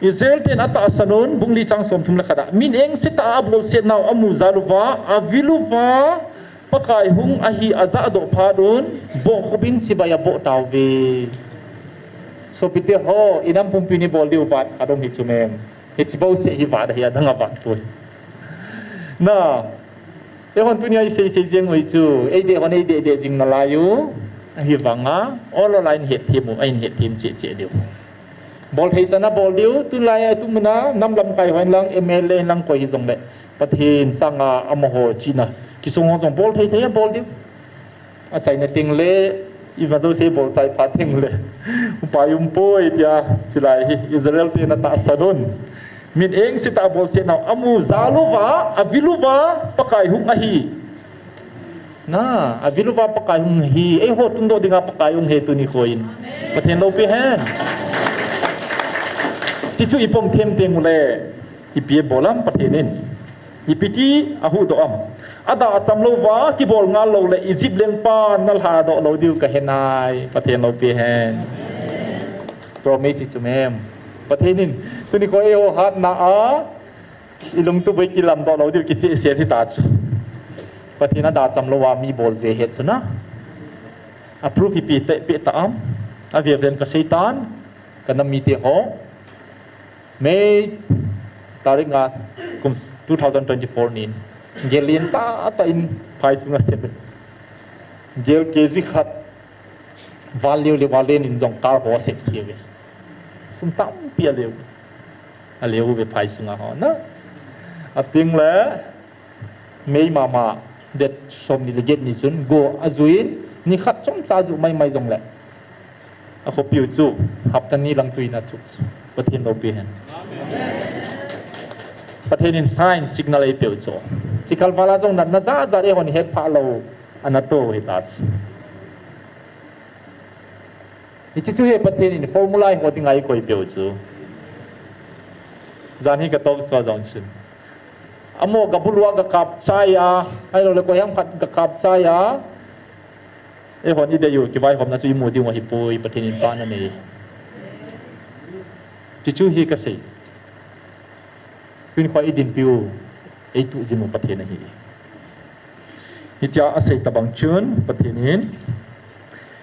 Israel ten atahsan un, bung li chang som thum le khat a, min engse tah a abolset nau amu jal uva, avil uva, Pakai hung ahi ajahdoh phat un, bohkhup in chibai aboh tauve. Sopite ho, inam pumpi in ibol diu vat khat um hi chu mem. Hichi bouseh hi vat ahi, adang a vat poi. Na, eihon tunia isei sei jeng u hi chu, eideh hon eideh deh jing nalai u, ahivanga, ol ol a in hetthem u, a in hetthem cheh cheh diu. Bol thei chan a bol diu, tulai a tu mun a, nam lamkai ho in lang, M L A in lang koi hijongle, Pathen sanga amaho chihna kisong ho jong bol thei thei a bol diu. Achaina teng le, ima jouse bol chai phat teng le, upai um poi tia, chulai hi Israel ten atahsan un. Min engse tah a abolset nau amu jal uva, avil uva, Pakai hung ahi. Na, avil uva Pakai hung ahi, eiho tungdoh dinga Pakai hung ahi tuni kho in. Pathen loupi hen. Hichu ipom them teng ule, ipi abol am Pathen in. Ipi ti ahuhdoh am. Adah acham louva, kibol ngal lou le, Egypt lengpan nalhadoh lou diu kahe nai, Pathen loupi hen. Promise chu mem. Pathen in, tuni kho eiho hatna a, ilungtup u kilamdoh lou diu kichehsel hita chu. Pathen adah acham louva mi bol je het chu na. Approve ipi ti peh ta am. Avel vel in kasei tan, kanam mite ho. May tarik nga kum two thousand twenty-four nin. Gel lentah tah in phai sunga sem. Gel K G khat val leu le val len in jong kal ho asep se uve. Sum tampi aleu. Aleu uve phai sunga ho na. Ating le May mama, date som ni le get ni chun go ajui in, ni khat chomcha ju mai mai jongle, akhopiu chu hapta ni lang tui na chu, Pathen loupi hen. Pathen in sign signal eipeu chu. Chikal vala jong natna jat jat eihon het phah lou ana to hita chu. Hiche chu hi Pathen in formula eiho dinga eikoi peu chu. Jan hi ka talk show jong chun, amaho gabulu a gakap chai a, ahilou le koi ham khat gakap chai a, eihon idei u kivaihomna chu imu diu ahipoi, Pathen in pan anei. Hiche chu hi kasei. Tuni kho idinpi u, eituh jing u Pathen ahi. Hitia asei tabang chun Pathen in,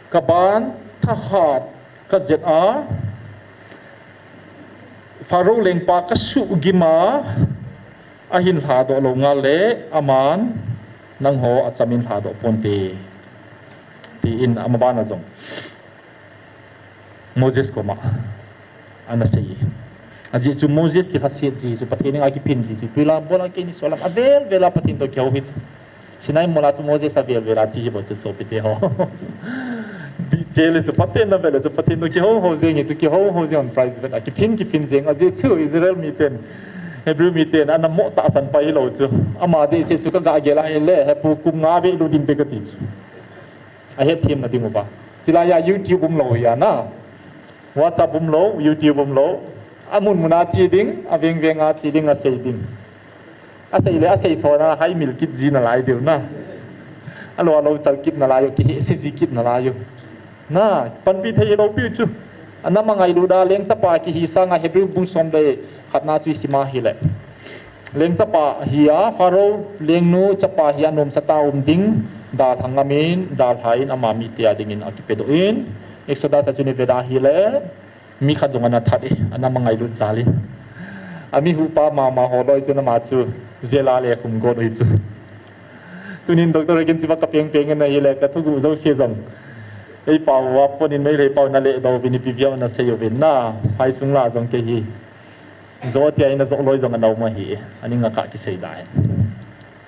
kaban thahat kajet a, Pharaoh lengpa kasuhgim a, ahin lhadoh lou ngal le, aman nangho achamin lhadoh ponte, tin amabana jong Moses koma ana sei. Ajeh chu Moses kilhaset ji chu, Pathen henga kiphin ji chu, tuilam bola keini solam avel vela Pathen toh kihou hi chu. Sinai mola chu Moses avel vela che hi bou chu sopite ho. Dihcheh le chu Pathen na vele chu Pathen toh kihou hou jeng hi chu, kihou hou jeng on prize vet a kiphin kiphin jeng ajeh chu Israel miten, Hebrew miten ana mo tahsan pai hilou chu. Ama dehset chu kaga gel a hile, hepu kum nga vei lut ding be kati chu. Ahetthemna ding uva. Chulai a YouTube umlou hi a na. WhatsApp umlou, YouTube umlou. Amun mun a che ding, aveng veng a che ding, asei ding. Asei le, asei sona, haimil kit ji nalai diu na. Alou, alou chal kit nalai u, kihehse ji kit nalai u. Na, panpi thei hilou piu chu. Anam angailut a, lengchapa kihi sanga Hebrew bung som le khatna chu isim a hile. Lengchapa hi a, Pharaoh lengnu chapa hi a nomsa tah a um ding, dalha ngamin, dalha in ama mite a dingin akipedoh in, Exodus a chun ivet a hile, mi khat jong ana that e, anam angailut jal in. Ami huhpa mama ho loi chun ama chu jail a le khum got u hi chu. Tunin Doctor Rekin chiva kapeng peng in ahile, kathuguh jouse jong eipao uva pon in Meitei pao in aledoh uvin, ipi via nasei uvin na, phaisung la jong kei hi. Jo tia ina jo loi jong ana um ahi, ani nga ka kisei da hi.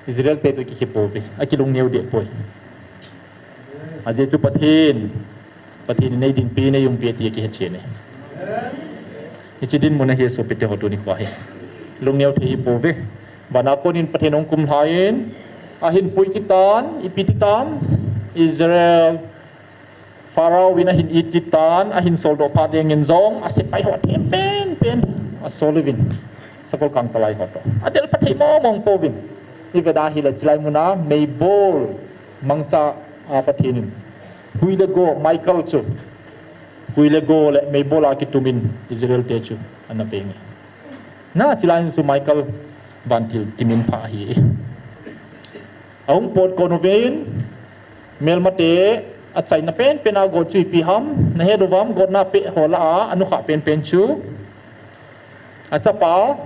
Israel te toh kikhe pouve, akilungneo deh poi. Ajeh chu Pathen, Pathen in eidinpi, eiumpi ati akihe chen e. Hiche dinmun ahi sopite ho tuni kho hi. Lungneo thei hi pouve. Vana kon in Pathen hung kumlha in, ahin pui kit tan, ipi ti tam, Israel Pharaoh in ahin it kit tan, ahin soldoh phat ding in jong, asepai ho athem pen pen, asol uvin, sakol kangtalai ho toh. Adel pha thei mong mong pouvin. Ivet a hile chulai mun a, meibol, mangcha a Pathen in. Hui le go, Michael chu. Hui le go le meibol a kitumin Israel te chu ana peng e. Na, chilai chu Michael vantil timin pha ahi. Ahung pot kon uvin, melmate achaina penpen a go chu ipi ham, nahet uvam, gotna peh ho lah a, anukha penpen chu. Achapa,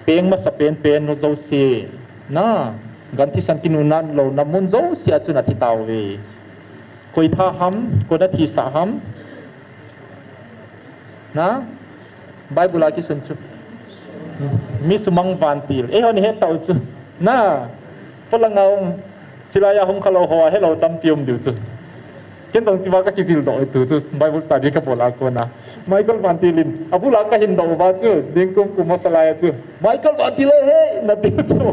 peng masa penpen nu jouse, na, gan thisan kinunat louna mun jouse a chun athi tauve. Koi tha ham, koi na thisah ham. Na, Bible a kisun chu. Mi sumang vantil. Eihon ihet tau chu. Na, polanga um, chilai a hung khalou ho, helou tampi um diu chu. Ken jong chiva kakijil doh tu chu, Bible study kabol a kona. Michael vantil in, abul a kahin doh uva chu, ningkum kum masa lai a chu. Michael vantil e, he, natiu chu.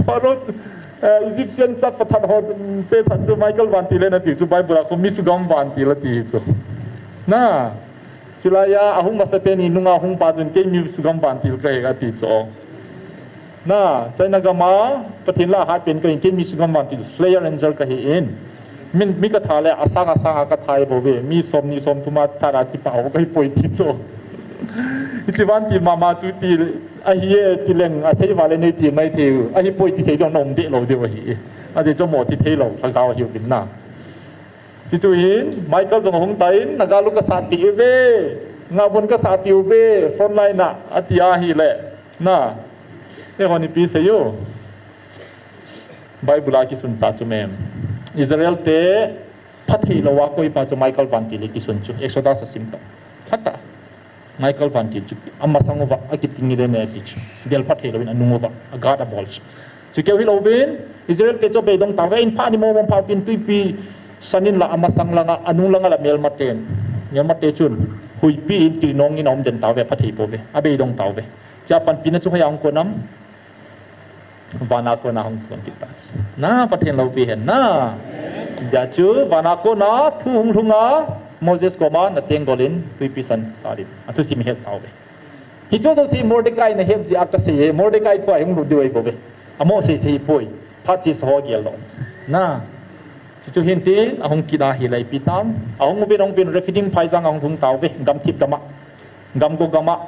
Pharaoh chu, eh, Egyptian chatpathat ho, te that chu, Michael vantil e natiu chu, Bible a khu mi sugam vantil ati chu. Na, chilai a, ahung masa teni nunga hung pa chun, kei mi sugam vantil kahi ati chu. Na, China gama, Pathen lah a hat pen kahin, kei mi sugam vantil, slayer angel kahi in. Min, mi katha le, asang asang a katha e bou ve, mi som ni som thum a that a kipa ho kahi poi ti chu. Hichi vantil mama chu ti, ahi e, ti leng, asei vale nei ti, nei ti, ahi poi ti thei dong nom de lou diu ahi. Ajeh chu mo ti thei lou, lhagao hiu bin na. Chuchu hin, Michael jong ahung tan, naga lu kasat pi uve, ngabun kasat pi uve, front line a, ati ahile, na, eihon ipi sei u. Bible a kisun sa chu mem. Israel te phathei lou a koi pa chu Michael vantil le kisun chu, Exodus a sim tau. Thata. Michael vantil chu, amasang uva, akiting le ne ti chu. Del phathei louvin anung uva, a guard abol chu. Chu keu hilou vin, Israel te chu abeidong tauve, in pha ni mo mo pha vin tuipi, sanin la amasang langa, anung langa la melmaten. Melmate chun, huipi in tuinong in aum den tauve, phathei pouve, abeidong tauve. Cha panpina chu hoiya hung kon am. Vana kona hung kon kit ta. Na, Pathen loupi hen na. Hijeh chun, vana kona thu hung lhunga, Moses koma, nateng golin, tuipi san sarin. Athusim het sauve. Hichu jouse Mordecai nahet jeh a kasei e, Mordecai thu a hung lut diu ahi bouve. Amo sei sei poi. Phat chesa ho gel lou. Na. Chuchu hin tin, ahung kit ahile ipi tam. Ahung uvin, ahung uvin, Rephidim phaijang ahung lhung tauve, gamthip gama. Gamgo gama,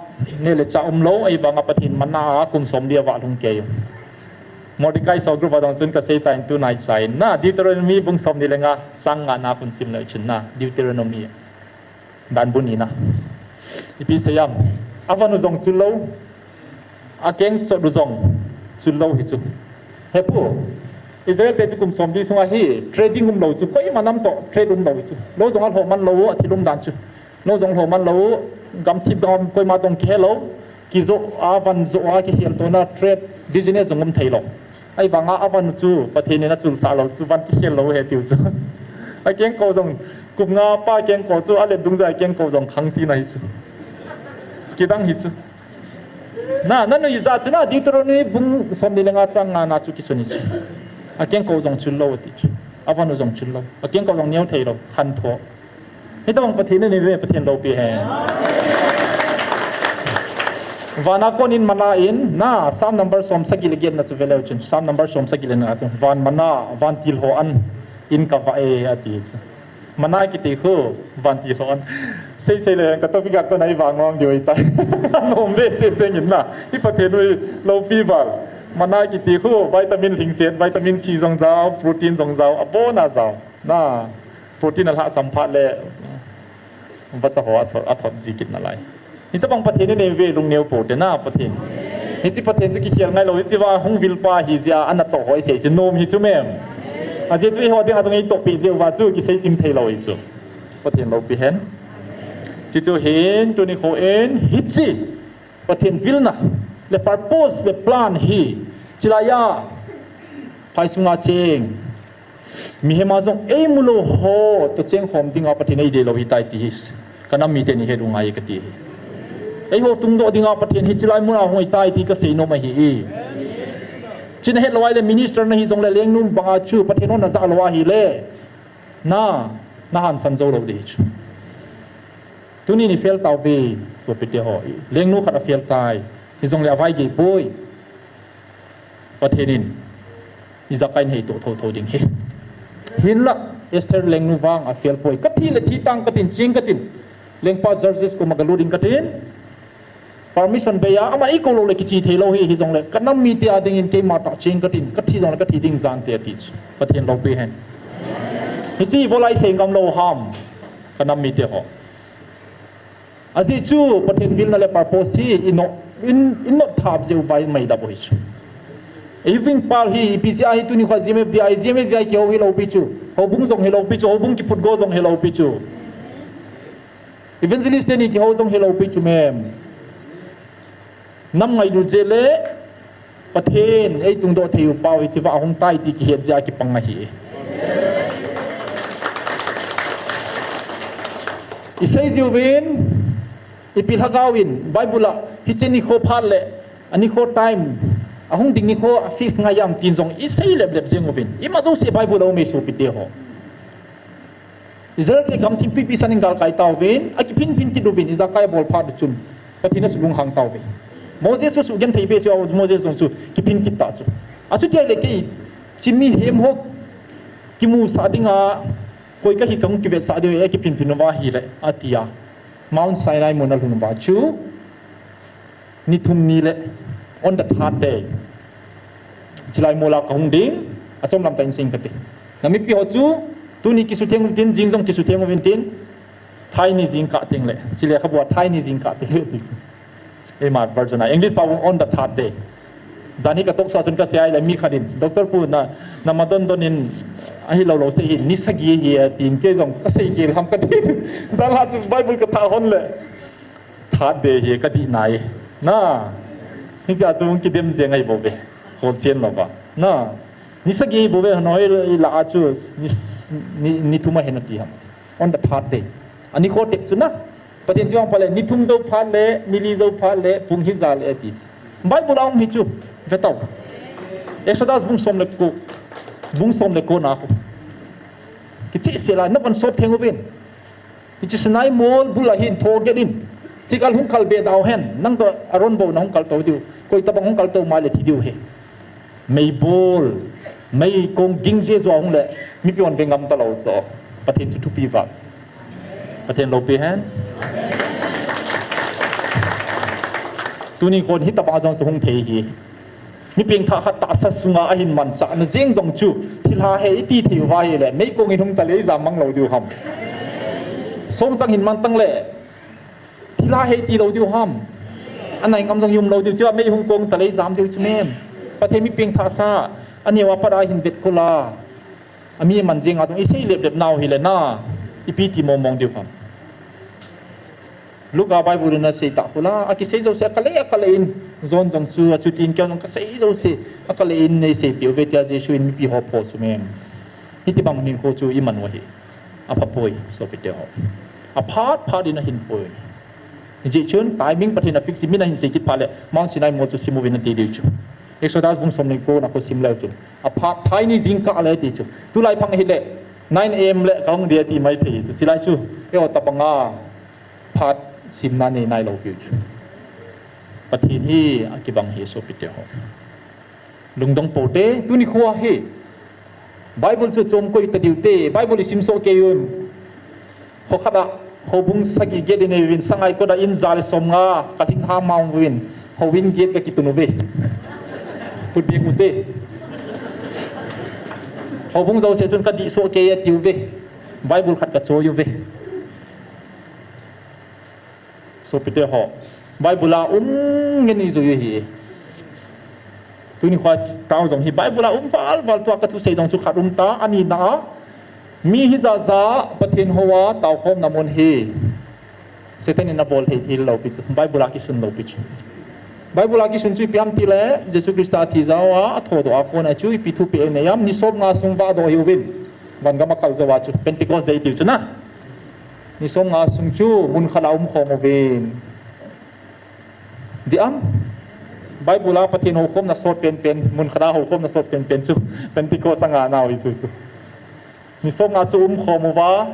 neh le chah umlou, ahivanga Pathen manna a kum somli avah lhung kei u. Mordecai so group a dong chun kasei tan tu naicha in na, Deuteronomy bung somni le nga, chang nga na kon sim leu chun na, Deuteronomy. Dan bu ni na. Ipi sei am, avan u jong chul lou, akeng chot u jong chul lou hi chu. Hepu, Israel te chu kum somli sunga hi, trading umlou chu, koima nam toh trade umlou chu. Lou jong alhoh man lou, athil umdan chu. Lou jong lhoh man lou, gamthip gam koima toh kihe lou, kijoh a van joh a kikhel tona trade business jong um thei lou. Ahivanga avan u chu, Pathen in achulsah lou chu, van kikhel lou ahi tiu chu. Akengkou jong, kum nga pa kengkou chu, alet dungjuia kengkou jong khang tina hi chu. Kidang hi chu. Na, nanuija chu na, Deuteronomy bung somni le nga chang nga na chu kisun hi chu. Akengkou jong chul lou ati chu. Avan u jong chul lou. Akengkou jong neo thei lou, khan tho. Hitobang Pathen inei ve, Pathen loupi hen. Vana konin manna in, na, Psalm number som sagi le get na chu veleu chun. Psalm number som sagi le nga chu. Van manna, vantil ho an, in kavah e, ati chu. Manna kiti khu, vantil ho an. Sei sei le, ka topic a kona ivah ngong diu ahitai. Nom ve sei sei ngin na. I Pathen u hi loupi val. Manna kiti khu, vitamin lhingset, vitamin C jong jao, protein jong jao, abona jao. Na, protein alhahsam phat le, vacha ho a so, athot ji kit nalai. Hitobang Pathen inei ve lungneo pou te na Pathen. Hiche Pathen chu kikhel ngai lou, hiche va hung vil pa ahi jeh a, ana toh ho isei chu nom hi chu mem. Ajeh chu eiho dinga jong eitoh peh jeh uva chu kisei chim thei lou hi chu. Pathen loupi hen. Chuchu hin, tuni kho in, hiche Pathen vilna, le purpose, le plan hi, chilai a, phai sunga cheng. Mihem a jong eimu lou ho, toh cheng khom dinga Pathen eidei lou ahitai ti hi. Ka nam mite ni het u ngai kati hi. Eiho tungdoh dinga Pathen hi chilai muna hung ahitai ti kasei nom ahi. China het lou ahile minister nahi jongle lengnu banga chu Pathen hon najah lou ahile. Na, na hansan jou lou ding hi chu. Tuni ni fail tauve, sopite ho. Lengnu khat a fail tai. Hijongle avai gei poi. Pathen in ijakai in heitoh thotho ding ahi. Hinla, Esther lengnu vang a fel poi. Ka thi le thi tang ka tin, ching ka tin. Lengpa Xerxes koma ka lut in ka tin. Permission bei a, ama eikou lou le kichi thei lou hi, hijongle ka nam mite a dingin keima tah ching ka tin, ka thi jongle ka thi ding jan te ati chu. Pathen loupi hen. Hichi bol a i sei ngam lou ham. Ka nam mite ho. Ajeh chu Pathen vilna le purpose hi i not, in, i not thap jeh uva i mai da bou hi chu. Ei ving pal hi, ipi jeh a hi tuni kho GMFDI, GMFDI kihou hi lou pi chu. Houbung jong hi lou pi chu, houbung kiphut go jong hi lou pi chu. Evangelist teni kihou jong hi lou pi chu mem. Nam ngailut jeh le Pathen ei tungdoh thei u pau hi chiva ahung tai ti kihet jeh a kipang ahi. I sei jiuvin, ipi lhagao in, Bible a, hiche nikho phat le, a nikho time, ahung ding nikho a fix ngai am tin jong, i sei lep lep jeng uvin. Ima jouse Bible a um e sopite ho. Israel te gamthip twipi san in galkai tauvin, akiphin phin kit uvin, ijakai abol phat u chun, Pathen in asulunghang tauve. Moses chu sugenthei behseh a, Moses jong chu kiphin kit ta chu. Achuti ahile kei, chi mihem ho kimusah dinga, koi kahi kahung kivetsah diu e, akiphin phin uva ahile, ati a. Mount Sinai mun alhun uva chu, ni thum ni le, on the third day. Chilai mol a kahung ding, achom lam tah in sei inge kati. Na mipi ho chu, tuni kisutheng uvin tin, jing jong kisutheng uvin tin, Thai ni jingkah teng le, chule lekhabu a Thai ni jingkah teng le ti chu. Eima version a, English pao on the third day. Jan hi ka talk show a chun ka sei a ahile mi khat in, Doctor pu na, na ma don don in, ahilou lou sei hi, ni sagi ahi atin, kei jong ka sei gel ham kati. Jan la chu Bible ka thah hon le. Third day hi ka dih nai. Na. Hijeh a chu kidem jeng ahi bouve. Kholchen louva. Na. Ni sagi ahi bouve, hanoi la a chu ni, ni, ni thum ahi nati ham. On the third day. A nikho tep chu na. Pathen chu vang phat le, ni thum jou phat le, ni li jou phat le, pung hi ja le ati chu. Bible a um hi chu. Ve tau. Exodus bung som le ko. Bung som le ko na khu. Kicheh sel a, na von sop theng uvin. Hiche Sinai mol bul a hin tho gel in. Chikal hung kal be dau hen. Nang toh Aaron bou na hung kal tou diu. Koi tabang hung kal tou mai le thi diu ahi. Meibol. Meikong ging jeh joh a hung le. Mipi hon ve ngam talou joh. Pathen chu thupi val. Pathen loupi hen. Tuni khon hitabang jong chu hung thei hi. Mi pengthah khat tahsa sunga ahin manchah na jeng jong chu, thilha hi iti thei uva ahile, meikong in hung ta le ijam mang lou diu ham. Songchang hin man tang le, thilha hi iti lou diu ham. Anai ngam jong i um lou diu chu, mei hung kong ta le ijam diu chu mem. Pathen mi pengthahsa, aneo a pat a hin vet kol a. Ami man jeng a jong i sei lep lep nau hile na, ipi ti mong mong diu ham. Luka Bible in asei tah khu la, akisei jouse akale, akale in, John jong chu, achutin kei jong kasei jouse, akale in nei seipeh uve tia Jesu in mipi ho pho chu mem. Hitibang hinkho chu i man u ahi. Apha poi, sopite ho. Aphat phat in ahin poi. Hijeh chun, timing Pathen a fix in min ahin sei kit phat le, Mount Sinai mol chu sim uvin ati diu chu. Exodus bung som le ko na khu sim leu chun. Aphat Thai ni jingkah le ti chu. Tulai phang hile, nine A M le kahung dia ti mai thei chu. Chilai chu, eiho tabang a, phat simna nei nai lou piu chu. Pathen hi akibang hi sopite ho. Lungdong pou te, tuni kho hi. Bible chu chom koi ta diu te, Bible i sim soh kei un. Kho khat a, houbung sagi gate i nei uvin, sangai kot a in ja le som nga, ka lhing ha ma uvin, houin gate ka kitun uve. Put beng u te. Houbung jouse chun ka dih soh kei ati uve. Bible khat ka choi uve. Sopite ho, Bible a um nge ni jui hi. Tuni kho tao jong hi Bible a um val val tua ka thusei jong chu khat um ta, ani na a. Mi hi ja ja Pathen hou a tao khom na mun hi. Satan in abol thei thil lou pi chu. Bible a kisun lou pi chu. Bible a kisun chu ipi ham ti le, Jesu Christa thi jao a, athodoh a kona chu ipi thupeh nei am, ni som nga sung vah doh hi uvin. Van gam a kal jou a chu, Pentecost Day tiu chu na. Ni som nga sung chu mun khat a um khom uvin. Di am? Bible a Pathen houkhomna sot pen pen, mun khat a houkhomna sot pen pen chu, Pentecost a nga nau hi chu chu. Ni som nga chu um khom uva,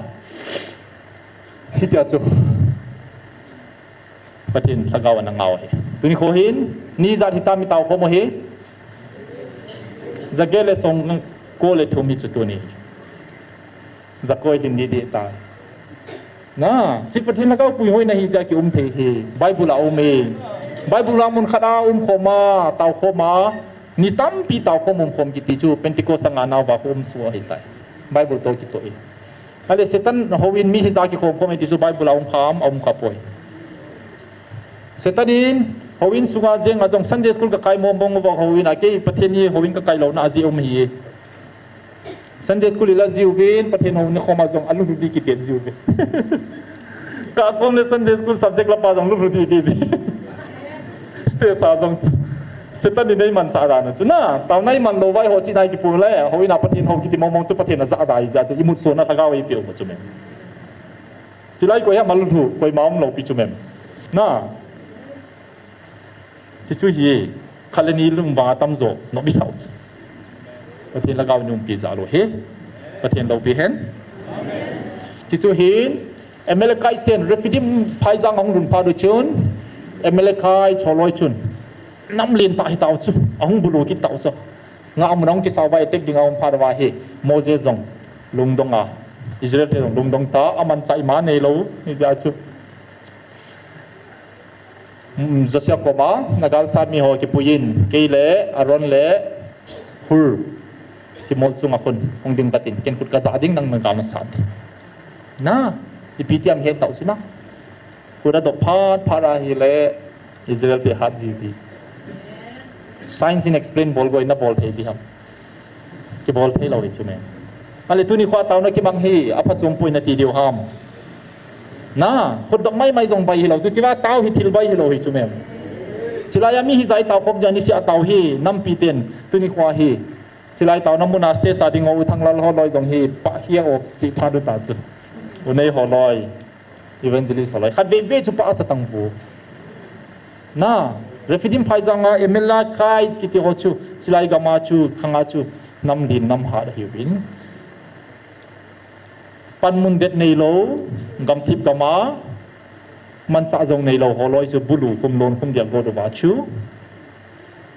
hitia chu. Pathen lhagao ana ngau hi. Tuni kho hin, ni jat hita mi tao khom u hi. Jage le song ko le thum hi chu tuni. Jakoi hin ni di ta. Na, chi Pathen lhagao puihoi na hi jeh a kium thei hi. Bible a um e. Bible a mun khat a um khom a, tao khom a, ni tampi tao khom um khom kiti chu Pentecost a ngah nauva khu um suh ahi tai. Bible toh kitoh e. Ale Satan houin mi hijat a kikhom khom e ti chu Bible a um kham, a um kha poi. Satan in houin sunga jeng a jong Sunday school ka kai mong mong uva houin a kei Pathen hi houin ka kai louna a jeh um hi. Sunday school ila jiuvin, Pathen hou ni khom a jong a lulhu di kiti jiuvin. Ka kom le Sunday school subject la pa jong lulhu di kiti ji. Stage a jong chu. Satan in nei manchah dan a chu na, tao nei man lou vai ho chi nai kipu le, houin a Pathen hou kiti mong mong chu Pathen a ja dai jeh a chu, imut sona lhagao eipeh u chu mem. Chilai koi ham a lulhu, koima um lou pi chu mem. Na. Chi chu hi, khat le ni lung vang a tamjo, nop i sao chu. Pathen lhagao in umpi jal u hi. Pathen loupi hen. Chi chu hin, Amalekites ten Rephidim phaijang a hung lhun phat u chun, Amalekites holoi chun, nam len tah hi tau chu, a hung bulu kit tau chu. Ngah mun a hung kisao va attack ding a um phat uva hi, Moses jong lungdong a, Israel te jong lungdong ta, aman chah ima nei lou, ni jeh a chu. Mm, Joshua koma, na galsat mi ho kipuiyin, kei le Aaron le Hur, chimol chunga khun, hung ding katin, ken khut kajah ding nang na gal masat. Na, ipi ti ham het tau chu na. Khut adop phat phat a hile, Israel te hat jiji. Science in explain bol goi na bol thei di ham. Kibol thei lou hi chu me. Ale tuni khoa taona kimang hi, aphachom poi nati diu ham. Na, khut dop mai mai jong bai hilou chu, chiva tao hi thil bai hilou hi chu me. Chilai a mi hijat a tao khom jeh a niseh a tao hi, nampi ten, tuni khoa hi. Chilai taona mun a stage a ding u Thanglal holoi jong hi, pah hi a o ti phat u ta chu. U nei holoi. Evangelist holoi. Khat veve chu pah a cha tang vu. Na, Rephidim phaijang a Amalekites kiti ho chu, chilai gam a chu, khang a chu, nam len nam hat ahiuvin. Panmun det nei lou, gamthip gam a, manchah jong nei lou, holoi chu bulu khum lon khum dial go do va chu.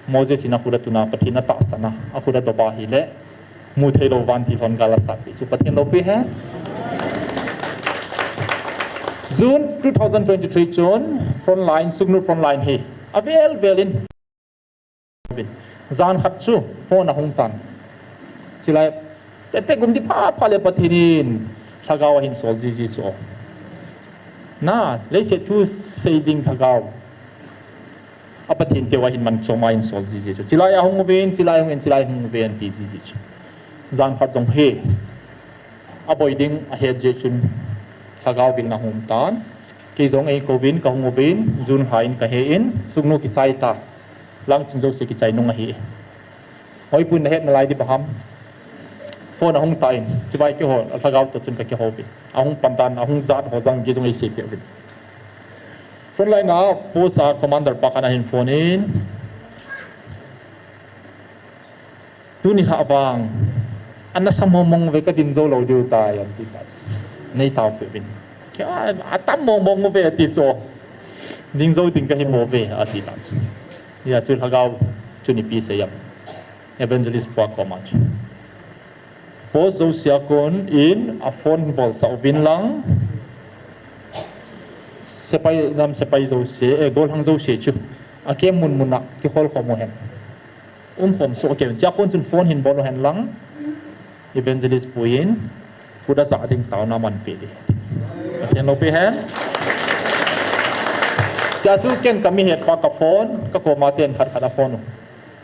Moses in akhut atun a, Pathen atahsan a, akhut adop a hile, mu thei lou vantil hon gal asat pi chu Pathen loupi hen. June two thousand twenty-three chun frontline, Sugnu frontline hi avel vel in jan khat chu phone ahung tan. Chilai, tete gum di pha pha le Pathen in lhagao ahin sol jiji chu. Na, leiset thu sei ding lhagao. A Pathen teu ahin man chom a ahin sol jiji chu. Chilai ahung uvin, chilai ahung in, chilai ahung uvin ti jiji chu. Jan khat jong hi. Aboi ding ahet jeh chun lhagao vil na hung tan. Kei jong ei kouvin, kahung uvin, June lha in kahe in, Sugnu kichai ta. Langching jouse kichai nung ahi. Hoipui nahet nalai di baham. Phone ahung tan, chibai keiho, lhagao toh chun kakihou uvin. Ahung pan tan, ahung jat ho jong kei jong ei seipeh uvin. Frontline a post a commander pa khat ahin phone in. Tuni lha vang, ana sa mong mong ve ka ding jou lou diu tai, ati ta. Nei tao peh uvin. Kei a, atam mong mong ve ati chu. Ding jou ding kahi mo ve, ati ta. Hia chu lhagao chun ipi sei ham. Evangelist pa koma chu. Post jouse a kon in a phone bolsah uvin lang. Sepai, nam sepai jouse, eh, gollhang jouse chu. A camp mun mun a kihol khom u hen. Um khom soh kei un. Chua kon chun phone hin bol u hen lang. Evangelist pu in. Khut ajah ding taona man peh di. Pathen loupi hen. Chua chu ken ka mi het pa ka phone, ka koma ten khat khat a phone u.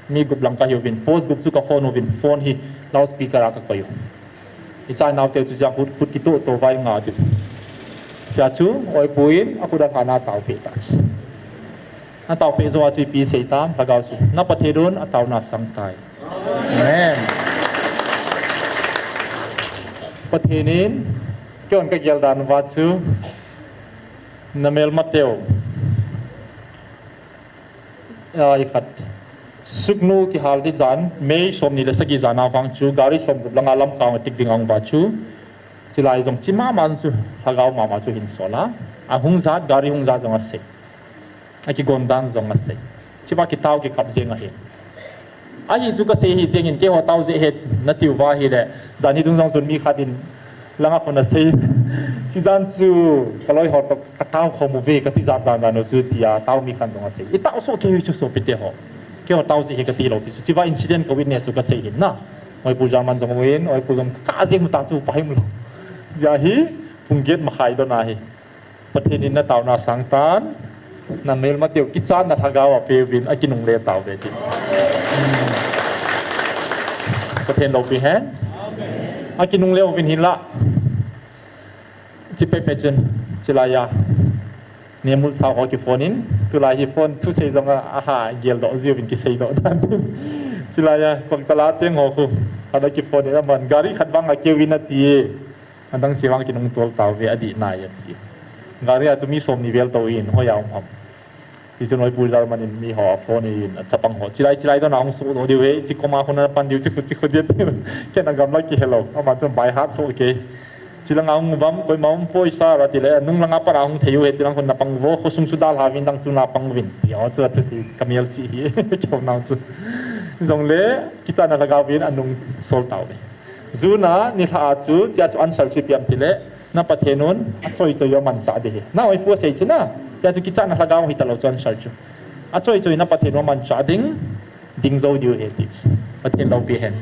Mi gup lang kahi uvin, post gup chu ka phone uvin, phone hi loudspeaker a ka koi u. I chai nau teu chu chua khut, khut kitoh toh vai nga diu. Chua chu, oipui in, akhut alhan a tao peh ta chu. Atao peh jou a chu ipi sei tam, lhagao chu. Na Pathen un, ataona sang tai. Amen. Pathen in, kei hon ka gel dan uva chu, na melma teu. A, i khat. Sugnu kihal di jan, May somni le sagi jan a vang chu, gari somgup lang a Lamka a tik ding a hung va chu. Chilai jong chi mama chu, lhagao mama chu hin sol a. Ahung jat, gari hung jat jong asei. Akigon dan jong asei. Chiva kitao kikap jeng ahi. Ahi chu kasei hi jeng in keiho tao jeh het na tiu va hile. Jan hi dung jong chun mi khat in langa khun asei. Chujan chu kaloi ho toh katao khom uve, kati jat dan dan u chu tia tao mi khat jong asei. Itao soh kei u chu sopite ho. Keiho tao jeh hi kati lou ti chu. Chuva incident ka witness u kasei hin na. Oipu German jong uvin, oipu jong ka jeng u ta chu pa him lou. Hijeh a hi pung get makhai don ahi. Pathen in nataona sangtan, namelmateu kichatna lhagao apeuvin, akinungle tauve ti. Pathen loupi hen. Akinungle uvin hinla. Chi pepe chun, chilai a. Nemul sao ho kiphone in, tulai hi phone thusei jong a, aha, geldoh jiuvin kiseidoh dan tin. Chilai a, Kwangtala cheng ho khu, ana kiphone in aman, gari khat vang akeuvin achi e. Adang se vang kinungtol tauve, adih nai ati. Gari a chu mi somni vel tou in, hoiya um ham. Chuchun oipu German in miho aphone in, achapang ho. Chilai, chilai dona hung sohdoh diu ve, chi koma hung napan diu, chi khu, chi khu dia ti. Ken agamla kihelou, ama chun by heart soh kei. Chilanga hung uvam, koima umpoi sir atile, nung langa pat a hung thei u ahi, chilang khun napang uvo, khosung chu dalha uvin, dang chu napang uvin. Ti ho chu athusi, kamel chi hi, keiho nau chu. Jongle, kichatna lhagao vin anungsol tauve. June a nilhah a chu, chea chu answer chu ipi ham tile, na Pathen un achoi choi u amanchah ding ahi. Na oipu asei chu na, chea chu kichatna lhagao hitalou chu answer chu. Achoi choi na Pathen u amanchah ding, ding jou diu ahi ti chu. Pathen loupi hen.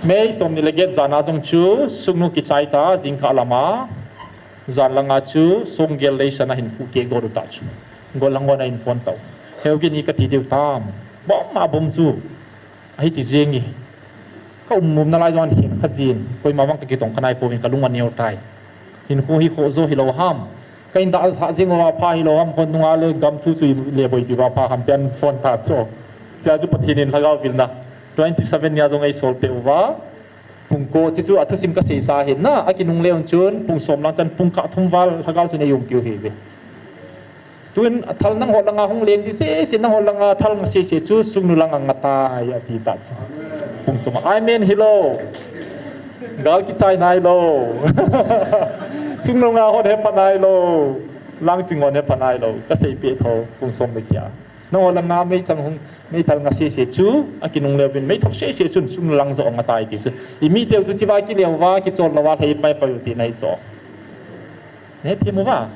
May somni le get jan a jong chu, sungnu kichai ta, jingkah lama, jan langa chu, songgel leiset a hinkho keh got u ta chu. Gollhang hon ahin phone tau. Heu kini kati diu tam. Bom a bom chu. Ahi ti jeng e. Ka um um nalai jong ahin khen kha jin. Koima vang kakitong kha nai pouvin kalung aneo tai. Hinkho hi khoh jo hilou ham. Ka in dalha jeng uva pha hilou ham. Khonunga le gam thu chu le boi diuva pha ham tin phone ta chu. Chea chu Pathen in lhagao vilna. Twenty seven nia jong eisol peh uva. Pung ko, chi chu athusim kasei sa hin na, akinungle un chun, pung som lang chan, pung kah thum val, lhagao chun eium piu hi ve. Tun, athal nangho langa hung leng di sese, nangho langa thal nga sese chu, sungnu langa nga tai, ati ta chu. Pung som, amen hilou. Gal kichai nailou. Sungnu nga hon hepha nailou. Langching hon hepha nailou. Kasei peh tho, pung som le kia. Nangho langa meichang hung, meithal nga sese chu, akinungle uvin, meithal sese chun, sungnu lang jo nga tai ti chu. Imiteu chu chiva kile uva, kichol louva, lhei pai pai u tina ahi chu. Nei thim uva.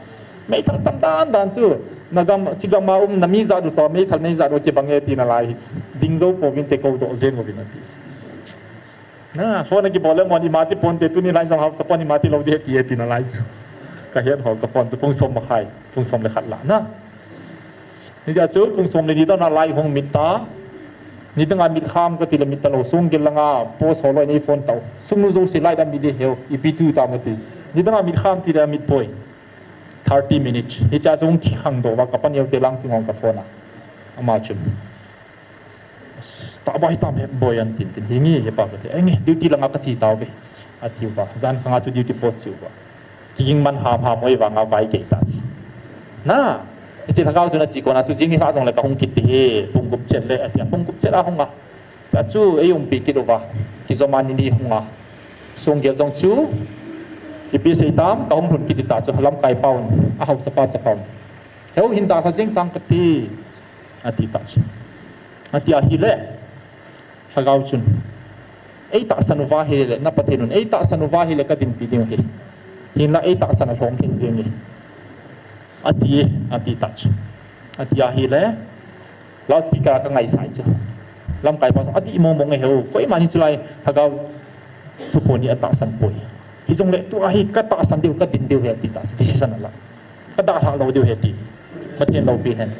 Meithal tam dan dan chu, nagam, chigam a um, nami jat u toh, meithal nei jat u kibang e tina lai hi chu. Ding jou pouvin te koudoh jeng uvin ati chu. Na, phone a kibol le mon ima ti ponte tuni lai jong hausa pon ima ti lou di he ti he tina lai chu. Ka het ho ka phone chu pung som makhai, pung som le khat la na. Hijeh a chu pung som le ni dona light hung mit ta. Nidanga mit kham kati le mit talou songgel langa post ho loi nei phone tau. Sungnu jouse light amit di heu, ipi tu tam ati. Nidanga mit kham ti le amit poi. Thirty minutes. Hijeh a chu hung kikhangdoh uva ka paneo te lang ching hung ka phone a. Ama chun. Tahbeh hitam he boi an tin tin. Hinge he pa kati. Enge, duty langa kache tauve. Ati uva. Jan khanga chu duty post chu uva. Kiging man ham ham oi vanga vai kei ta chu. Na. Hiche lhagao chu nache kona chu jing nilhah jongle kahung kit ding ahi. Pung gup chet le ati. Pung gup chet a hung a. Ta chu eiumpi kit uva. Kijom a ni ni hung a. Songgel jong chu. Ipi sei tam, kahung lhun kit ding ta chu. Lamkai paun. Ahaosa pa chapang. Heu hin dalha jeng tang kati. Ati ta chu. Ati ahile, lhagao chun. Eitahsan uva ahile, na Pathen un. Eitahsan uva ahile kadinpi ding ahi. Hinla eitahsan alhom thei jeng e. Ati, ati ta chu. Ati ahile, loudspeaker a kangaisah chu. Lamkai pa, adih mong mong e heu. Koiman hiche lai, lhagao thuphon hi atahsan poi. Hijongle tua hi katahsan diu, kadin diu ahi ati ta chu. Decision ala. Kadalhah lou diu ahi ti. Pathen loupi hen.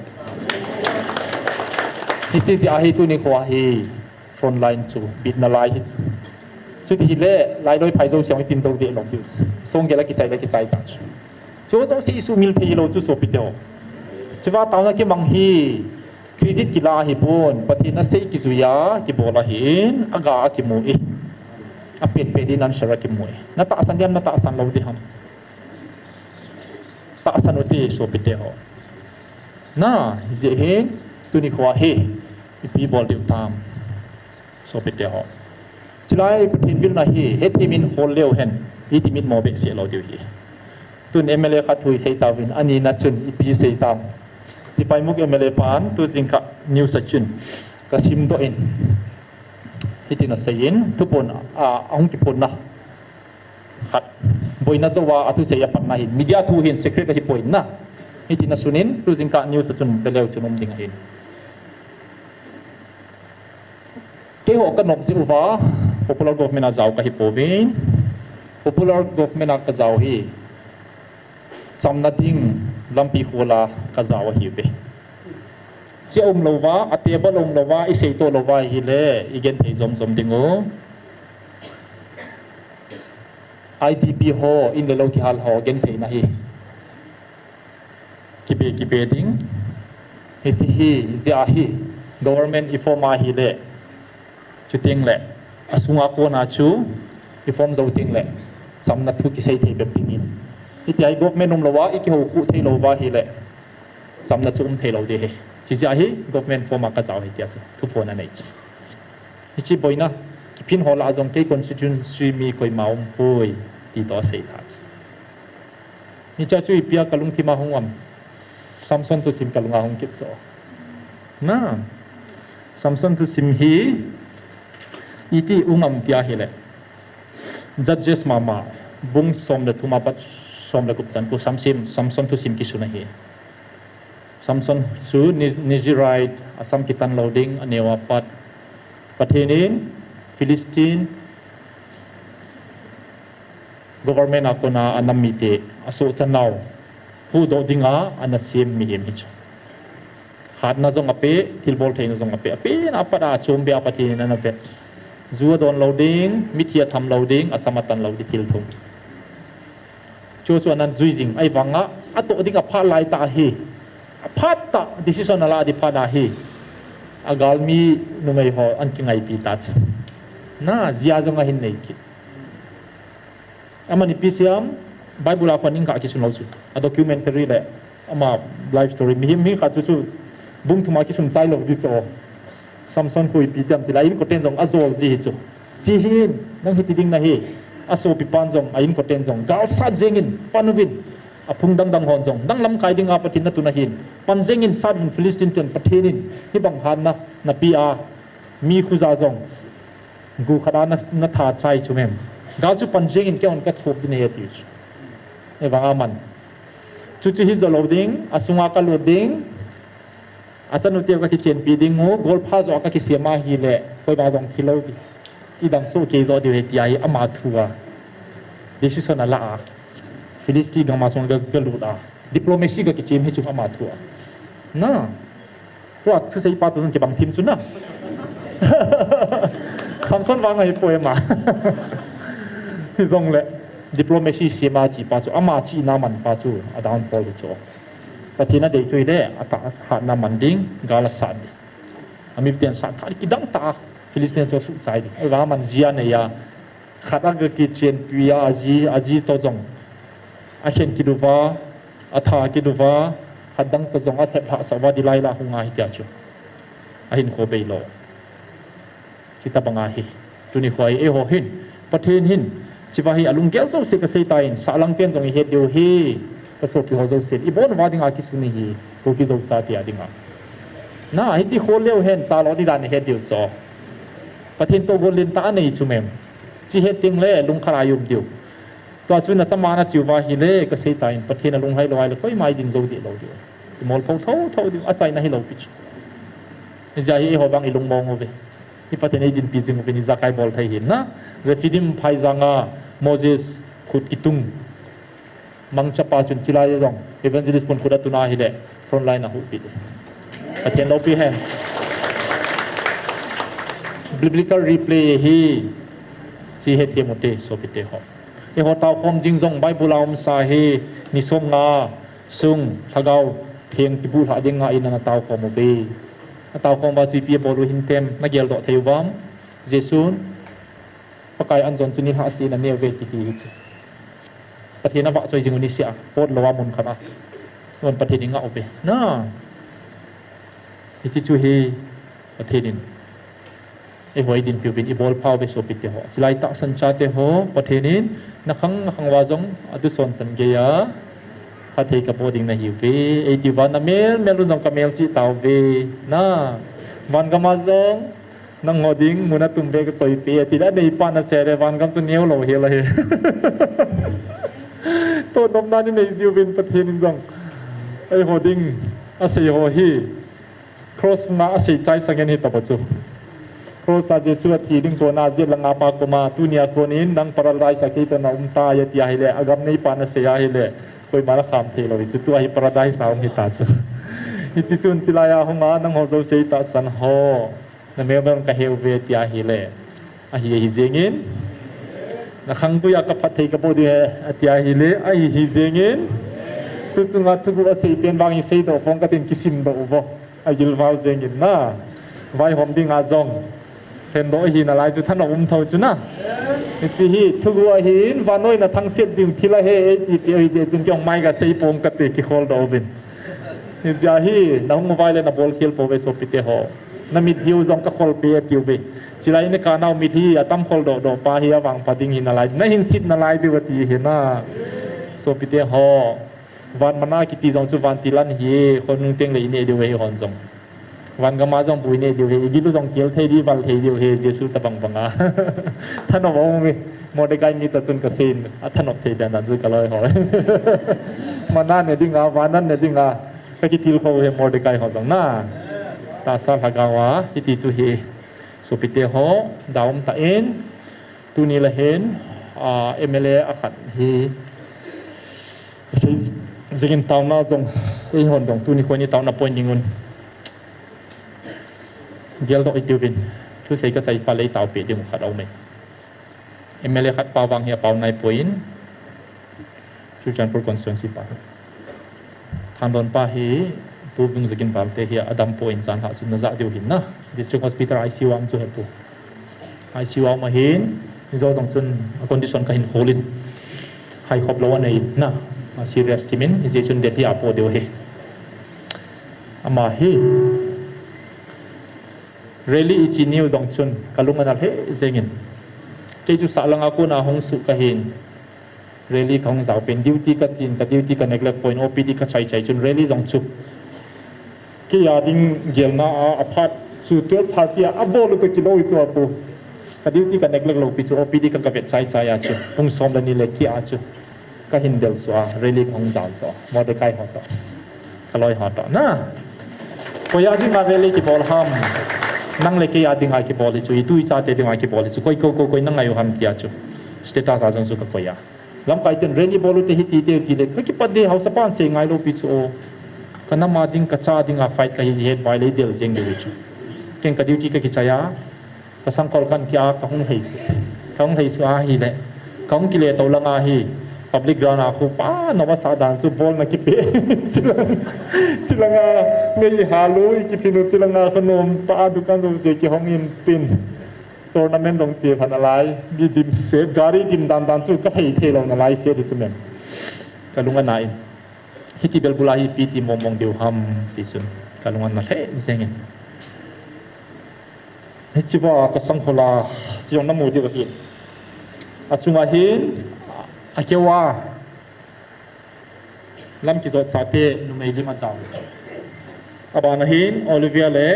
Hiche jeh a hi tuni khoa hi front line chu bitna lai hi chu. Chuti hile, lailoi phai jouse jong itin dou deh lou diu chu. Songgel a kichai le kichai ta chu. Chu jouse isuhmil thei hilou chu sopite ho. Chuva taona kimang hi credit kila ahipon, Pathen asei kijui a, kibol ahin, aga akimu e. Apen pen in answer akimu e. Natahsan diham, natahsan lou diham. Tahsan ute sopite ho. Na, hijeh hin, tuni khoa hi, ipi bol diu tam. Sopite ho. Chulai Pathen vilna hi, hethem in hol leu hen, iti mitmo behseh lou diu ahi. Tun M L A khat thu isei tauvin, anina chun ipi sei tam. Tipaimukh M L A pan, tu jingkah news a chun, kasimdoh in. Hitin aseiyin, thuphon, a, ahung kiphonna khat. Boina jouva, athusei apatna hi. Media thu hin secret ahipoi na. Hitin asunin, tu jingkah news asun veleu chun um ding ahin. Keiho kanop jeh uva, popular government a jao kahipouvin. Popular government a kajao hi. Chamna ding lampi khola kajao ahiuve. Chia umlouva, a table umlouva, isei toh louva hile, igenthei jomjom diu. I D P ho, in le lou kihal ho, gentheina hi. Kibe, kibe ding. Hiche hi, jia hi, government iform ahile. Chuteng le, asunga kona chu, iform jou teng le, chamna thu kisei thei bep dingin. Hitia hi government umlouva, ikihou khu theilouva hile, chamna chu um theilou ding ahi. Chijia hi, government form a kajao ahi tia chu, thuphon anei chu. Hiche boina, kiphin ho lah jong kei constituency mi koima umpoi, ti toh asei tha chu. Hiche chu ipia kalungthima hung um. Samson thusim kalunga hung kit chu. Na. Samson thusim hi iti um am tia hile. Judges mama bung som le thum apat som le gup chan khu Samson, Samson thusim kisun ahi. Samson chu Ni-, Nazirite, asam kitan lou ding, aneo apat. Pathen in Philistine government a kona anam mite asohchan nau huhdoh dinga ana sem mihem hichu. Hatna jong ape, thilbol theina jong ape, ape na apat a achom beh a Pathen in ana vet. Ju adon lou ding, mithi atham lou ding, asam atan lou ding, thil thum. Chu chu anan jui jing, ahivanga atoh ding aphat lai tah ahi. Aphat tah decision ala ding phat ahi. Agalmi numei ho ana kingaipi tah chu. Na, jia jong ahin nei kit. Aman ipi siam, Bible a pat ning khat kisun lou chu. A documentary le, ama life story. Mihem, mi khat chu chu, bung thum a kisun chai lou ding chu. Samson khu ipi tiam tile, a inkoten jong ajol ji hi chu. Chi hin, nang hiti ding nahi, asopipan jong, a inkoten jong. Gal sat jengin, pan uvin, aphung dang dang hon jong. Nang lamkai dinga Pathen natun ahin. Pan jengin, sat uvin Philistine ten Pathen in, hibang hatna, napeh a. Mi khuja jong, gu khat a na, natha chai chu mem. Gal chu pan jengin keiman kathop ding ahi ati chu. Ahivanga aman. Chuchu hi jo lou ding, asunga kalut ding. Achanu teu kakichenpi ding u, golpha jo kakisem ahile, koima jong thi lou ding. Idang soh kei jo diu ahi tia hi ama thu a. Decision ala a. Philistine gam a sunga ka, kalut a. Diplomacy kakichem hi chu ama thu a. Na. Tua thusei pa chu jong kibang thim chu na. Samson vang ahipoi ama. Hijongle diplomacy sem a chi pa chu, ama chihna man pa chu, a downfall hi chu. Pathen in adei chu hile, atah a hatna man ding, gal asat ding. Amiten sat tha kidang tah a, Philistine chu asuh chai ding. Ahivang aman jia anei a, khat a kakichenpi a, aji, aji toh jong. Akhen kit uva, atha kit uva, khat dang toh jong alhep lhahsah uva, Delilah hung ahi tia chu. Ahinkho beilou. Chuti banga hi. Tuni khoa hi eiho hin. Pathen hin. Hichea hi alunggel jouse kasei tan, sahlang ten jong ihet diu ahi. Kasopi ho jousen. Ibon uva dinga kisun ahi. Kuki Zo chate a dinga. Na, hiche khol leu hen, chalo ding dan ihet diu chu. Pathen toh gol lentah anei chu mem. Hiche het teng le, lungkhat a i um diu. Tua chu nachama nache uva ahile, kasei tan, Pathen alunglhai lou ahile, koima idin jou deh lou diu. Imol tho tho tho diu, achaina hilou pi chu. Hijeh a hi eiho vang ilungmong uve. Hi Pathen in eidinpi jing uvin, ijakai bol thei hin na. Rephidim phaijang a Moses khut kitung. Mangcha pa chun chilai jong. Evangelist pun khut atun ahile. Front line a huhpi ding. Pathen loupi hen. Biblical replay hi. Hiche hethem ute, sopite ho. Eiho taokhom jing jong Bible a umsa hi. Ni som nga. Sung, lhagao, theng kibuh lhah dinga in ana taokhom uve. Ataokhom uva chu ipi abol u hintem, nageldoh thei uvam. Jesun, Pakai anjon chu nilhah seh in aneo uve kiti hi chu. Pathen avahchoi jing u niseh a, pot lou a mun khat a. Hon Pathen ingah uve. Na. Hiti chu hi Pathen in. Eiho eidinpi uvin ibolpha uve sopite ho. Chilai tahsan chate ho, Pathen in nakhang nakhang uva jong atuson chan geiya, phatthei kaboh ding nahiuve. Eiti uva namel mel un jong kamel cheh tauve. Na, van gam a jong, Nangho ding mun a tum ve ka koi pe, ati le, aneipa nasei le, van gam chu neo lou hel ahi. Toh nopna nei jiuvin Pathen in jong. Eiho ding, asei ho hi. Cross na asei chai sangen hi taba chu. Cross a Jesu athi ding kona jet langa pa koma, tunia konin nang paradise a kei toh na um tai ati ahile, agam neipa nasei ahile, koima na kham thei lou hi chu, tua hi paradise a um hita chu. Hiti chun chilai a hunga nangho jouse tahsan ho. Na melmel ka heu ve tia ahile. Ahi, ahi jengin. Na khangpui a ka phatthei ka boh ding e, atia ahile. Ahi, hi jengin. Tu chunga thuguh asei pen vang hi seidoh phong katin kisimdoh uvo. Agilval jengin na. Vaihom dinga jong. Khendoh hi nalai chu thanop um tho chu na. Hiche hi thuguh ahin, vannoi na thangset ding thil ahi, eiti peh u hi jeh chun kei jong mai ka sei pong kate kikholdoh uvin. Hijeh a hi, na hung uvai le na bolkhel pouve sopite ho. Na mit hiu jong ka kholpeh atiuve. Chilai in ka nau mit hi atam kholdoh doh pa hi avangpha ding hi nalai. Na hinset nalai diu ati hi na. Sopite ho. Van mana kiti jong chu vantil an hi, khonung teng le ineh diu hi hon jong. Van gam a jong bu ineh diu hi, igil u jong kel thei diu, val thei diu hi, Jesu tabang banga. Thanop aum e. Mordecai mi ta chun kasei in, athanop thei dan dan chu ka loi ho. Mana ne dinga, van an ne dinga. Ka kitilkhou hi Mordecai ho jong na. Tahsa lhagao a, hiti chu hi. Sopite ho, daum tah in. Tuni le hin, a, M L A akhat hi. Kasei jingin taona jong, eihon jong, tuni kho ni taona point ding un. Geldoh itiuvin. Thusei kachai pa le itao peh ding u khat aum e. M L A khat pa vang hi apao naipoi in, Churachandpur constituency pa hi. Thangdon pa hi, Pu Vungzaginvalte hi adam poi in jan lhah chun najah diu hin na. District Hospital I C U a um chu hepu. I C U a um ahin, hijo jong chun a condition kahin khol in. Khaikhop lou anei in na. A serious timin, hijeh chun Delhi a po diu hi. Ama hi, rally ichi niu jong chun, kalung ana lheh jengin. Kei chu sah langa kona hung suh kahin. Rally kahung jao pen, duty kachin, ka duty ka neglect poi in, O P D kachai chai chun rally jong chu. Kei a ding gelna a, aphat chu twelve thirty a, abol u toh kiloi chu apu. Ka duty ka neglect lou pi chu O P D ka, kavet chai chai a chu. Pung som le ni le keh a chu. Kahin del suh a, rally kahung jao chu. Mordecai ho toh. Kaloi ho toh. Na. Koi a dinga rally kibol ham. Nang le kei a dinga kibol hi chu. Itu ichate dinga kibol hi chu. Koi ko ko koi na ngai u ham tia chu. Status a jong chu kakoi a. Lamkai ten rally bol u te hiti te ti le, kakipat de haosapan sei ngailou pi chu o. Kanam a ding, kacha dinga fight kahi het vai le del jeng diu chu. Ken ka duty kakichai a, kasangkhol kan kia kahung lhei suh. Kahung lhei suh ahile. Kahung kile tou langa hi. Public ground a khu pa nova sa dan chu bol na kipe. Chilang, chilanga ngei halu, ikiphin u chilanga khanom pa dukan jouse kihong in pin. Tournament jong che phat nalai, mi dimset, gari dim dan dan chu ka hei thei lou nalai se di chu mem. Kalung ana in. Hiti bel bula hi ipi ti mong mong diu ham ti chun. Kalung ana lheh jengin. Hichi va kasangkhol a, chi jong namu diu ahi. Achunga hin, akeu a. Lam kijot sate numei lim ajao. Abana hin Olivia le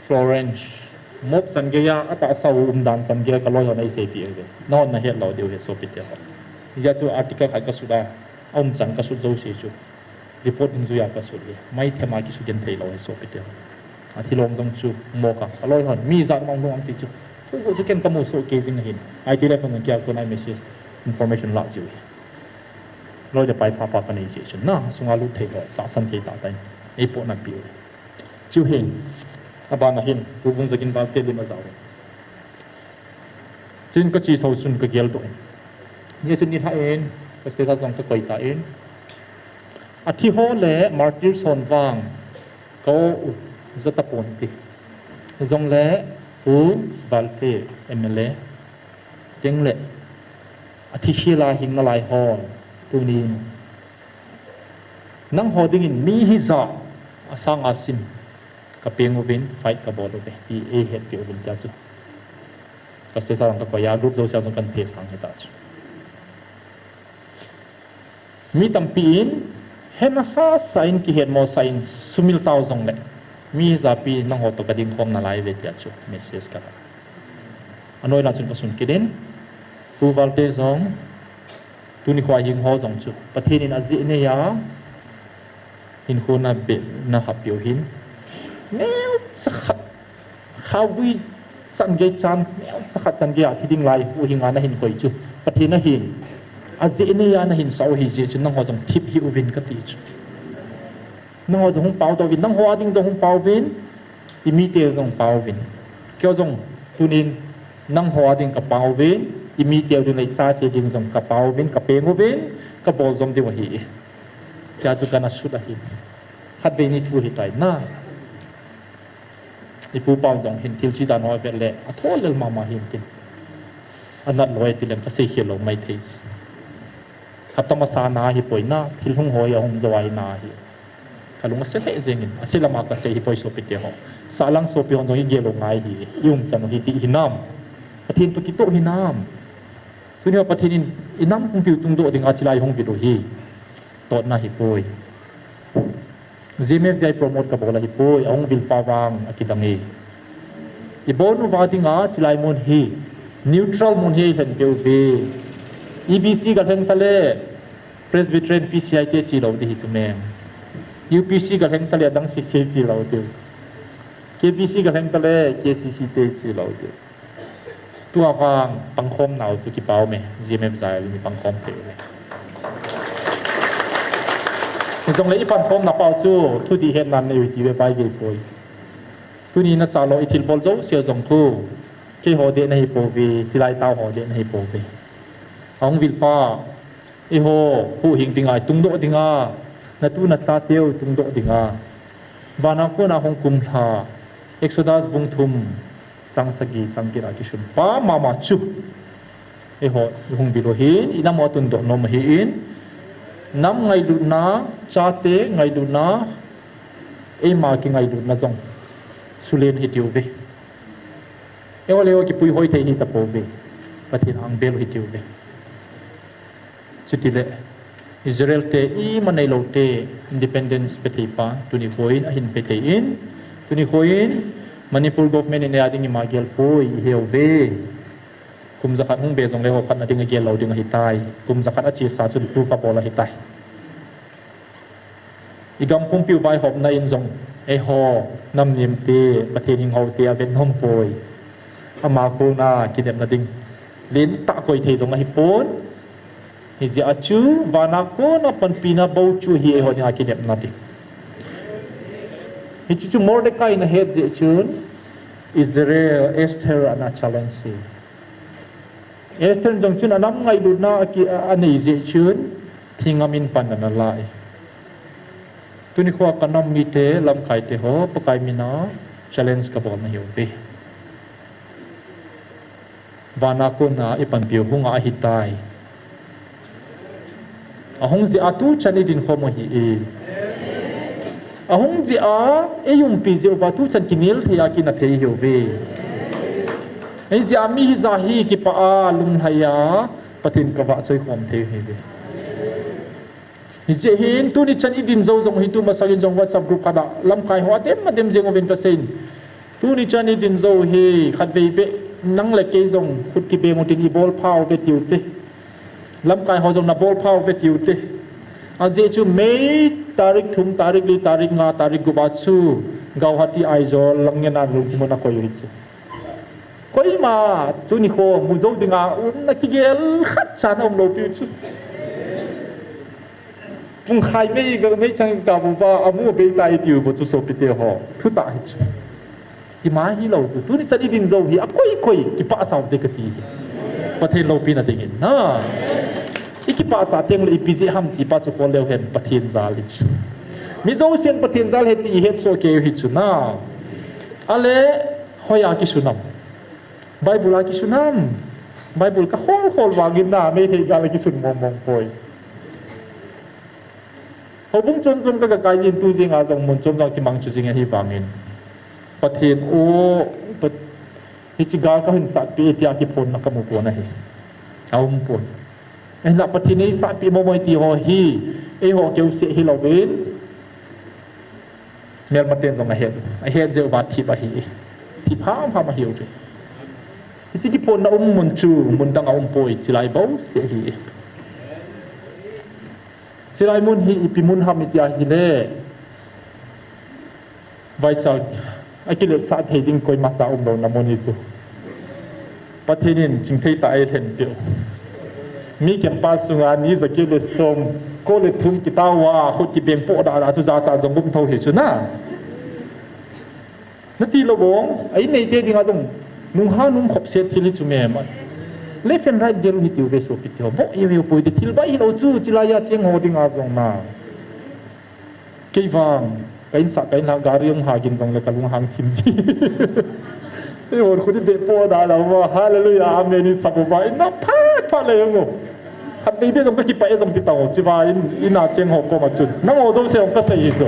Florence. Mop chan geiya, atahsa u umdan chan geiya, kaloi hon eiseipeh uve. Nahon nahet lou diu ahi sopite ho. Hijeh chun article khat kasut a, aum chan kasut jouse chu. Report dungjuiya kasut hi. Maithema kisugin thei lou ahi sopite ho. Athilong jong chu moka. Kaloi hon, mi ijat mang lung am ti chu. Thu chu ken kamu soh kei jing ahin. I T le phone kia kona message information lah jiu hi. Loi le pai pha pha kanei jeh chun na, sunga lut thei lou, tahsan thei tah tah in. Eipoh napi u. Chu hin, abana hin, Pu Vungzaginvalte lim ajao in. Chun kache thou chun kageldoh in. Nia chun nilhah in, ka status jong kakoi tan. Athi ho le martyrs hon vang, ka o u, jatapon ti. Jongle, Pu Valte, M L A, teng le, athi khel a hing nalai hon, tunin. Nangho dingin mi hijat, asang asim, kapeng uvin, fight kabol uve, ti eihetpeh uvin tia chu. Ka status jong kakoi a, group jousea jong kan phe sang hita chu. Mi tampi in, hena sasa in, kihetmosah in, sumil tau jongle. Mi japi nangho toh kading khom nalai ve tia chu message kala. Anoi lang chun kasun kit in, Pu Valte jong, tuni khoa hing ho jong chu Pathen in ajeh neiya hinkho nabeh nahap peh u hin, neocha khat, khaogui chan gei chance neocha khat chan gei a thi ding lai huhhinga nahin koi chu Pathen ahin, ajeh neiya nahin sah u ahi jeh chun nangho jong thip hih uvin kati chu. Nangho jong hung pao tauvin, nangho a ding jong hung pao uvin, imite jong pao uvin. Kei jong tunin nangho a ding kapao uvin, imiteu ding le ichate ding jong kapao uvin, kapeng uvin, kabol jom diu ahi. Tia chu kana sut ahi. Khatvei ni thu hitai na. Ipu pau jong hin thil chi dan ho avet le atho lel mama hin tin. Anat lou e tilem kasei khel lou maithei chu. Hapta masa na hipoi na, thil hung hoi ahung jou ahi na hi. Kalung ase lheh jengin, ase lama kasei hipoi sopite ho. Sahlang sopi hon jong igel u ngai hi, iumchan u hi dih hinam. Pathen toh kitoh hinam. Tuni ho Pathen in inam pumpiu tungdoh dinga chilai hung vil u hi. Totna hipoi. G M F V I promote kabol ahipoi, ahung vil pa vang akidang e. Ibon uva dinga chilai mun hi neutral mun hi lhen peuve. E B C galheng tale Presbyterian P C I te chi lou ding hi chu mem. U P C galheng tale adang C C I chi lou diu. K B C galheng tale K C C te chi lou diu. Tua vang pangkhom nau chu kipah ume, G M F V I le ni pangkhom thei ume. Hijongle ipangkhom na pau chu thudih hetna nei u ti ve pai gei poi. Tuni nachalo ithilbol jouse jong khu, keiho deh nahi pouve, chilai tao ho deh nahi pouve. Ahung vil pa, eiho huhhing dinga itungdoh dinga, natu nachateu itungdoh dinga. Vana kona hung kumlha, Exodus bung thum, chang sagi, chang get a kisun pa mama chu. Eiho ihung vil u hin, inam u atundoh nom ahin, nam ngailutna, chate ngailutna, eima kingailutna jong sulen hitiuve. Eiho le eiho kipuihoi thei hitapouve. Pathen angbel u hitiuve. Chutile Israel te ima neilou te independence pethei pa tuni khoin ahin pethei in, tuni khoin Manipur government in eia ding ima gelpoi iheuve. Kum jakhat hung be jongle ho khatna ding agel lou ding ahitai. Kum jakhat achesa chun proof abol ahitai. Igam pumpiu vaihopna in jong eiho nam nemte, Pathen hinghote avet nompoi. Ama kona kinepna ding lentah koi thei jong ahipon. Hijeh a chu vana kona panpina bou chu hi eiho dinga kinepna ding. Hiche chu Mordecai in ahet jeh chun Israel Esther ana challenge e. Esther jong chun anam ngailutna aki, a, anei jeh chun thingam in pan ana la e. Tuni khoa kanam mite, lamkaite ho, Pakai mina challenge kabol nahiuve. Vana kona ipanpiu hunga ahitai. Ahung jeh a tuchan idin khom u ahi e. Ahung jeh a eiumpi jeh uva tuchan kinel thei a kina thei hiuve. Hijeh a mi hija hi kipah a lunglhai a Pathen kavahchoi khom thei hiuve. Hijeh hin tuni chan idin jou jong hi tumasangin jong WhatsApp group khat a lamkai ho adem adem jeng uvin kaseiyin. Tuni chan idin jou hi khatvei beh nang le kei jong khut kibeng utin ibolpha uve tiute. Lamkai ho jong nabolpha uve tiute. Ajeh chu May tarik thum, tarik li, tarik nga, tarik gup a chu Guwahati, Aizawl, Langngena lungthim u nakoi u hichu. Koima tuni kho mu jou dinga umna kigel khatcha naum lou piu chu. Pungkhai mei, meichang kamu uva amu abeitai tiu bou chu sopite ho. Thutah hichu. Ima hilou chu. Tuni chan idin jou hi akoi koi kipah saute kati hi. Pathen loupina dingin na. Ikipahcha tengle ipi jeh ham tipa chu kholleu hen Pathen jal hichu. Mi jousen Pathen jal ahi ti ihetsoh kei u hichu na. Ale hoiya kisun am? Bible a kisun am? Bible kakhol khol vangin na Meitei gal a kisun mong mong poi. Houbung chom chom kaga kai jin tu jeng a jong mun chom jong kimang chu jing ahivangin Pathen o, Pat-, hiche gal kahin satpeh e tia kiphonna kamu pon ahi. Aum pon. Ahinla Pathen in eisatpeh momo e ti ho hi eiho keuseh hilouvin Melmaten jong ahet, ahet jeh uva thip ahi. Thip hamham ahiuve. Hiche kiphonna um mun chu mun dang a umpoi, chilai bouseh ahi. Chilai mun hi ipi mun ham iti ahile, vaicha akiletsah thei ding koimacha umlouna mun hi chu. Pathen in chingthei tah a eilhen peh u. Mi campus sunga ni jaget le som ko le thum kitao a, khut kibeng poh dah dah chu jachat jong um thou hi chu na. Nati lou bong, a in neite dinga jong nungha nung khopset thil hi chu mem a. Left and right del u hitiuve sopite ho. Boh ive u poi te, thil bai hilou chu, chilai a cheng ho dinga jong na. Kei vang, ka insah, ka inlhah gari hung ha gin jongle ka lunghang thim ji. Eihon khut ibeh poh dah dah uva, hallelujah, amen, isap uva, ina phat phat le jong u. Khatvei beh jong ka kipah e jong ti tao, chua in, ina cheng ho koma chun. Nangho jouse jong kasei hi chu.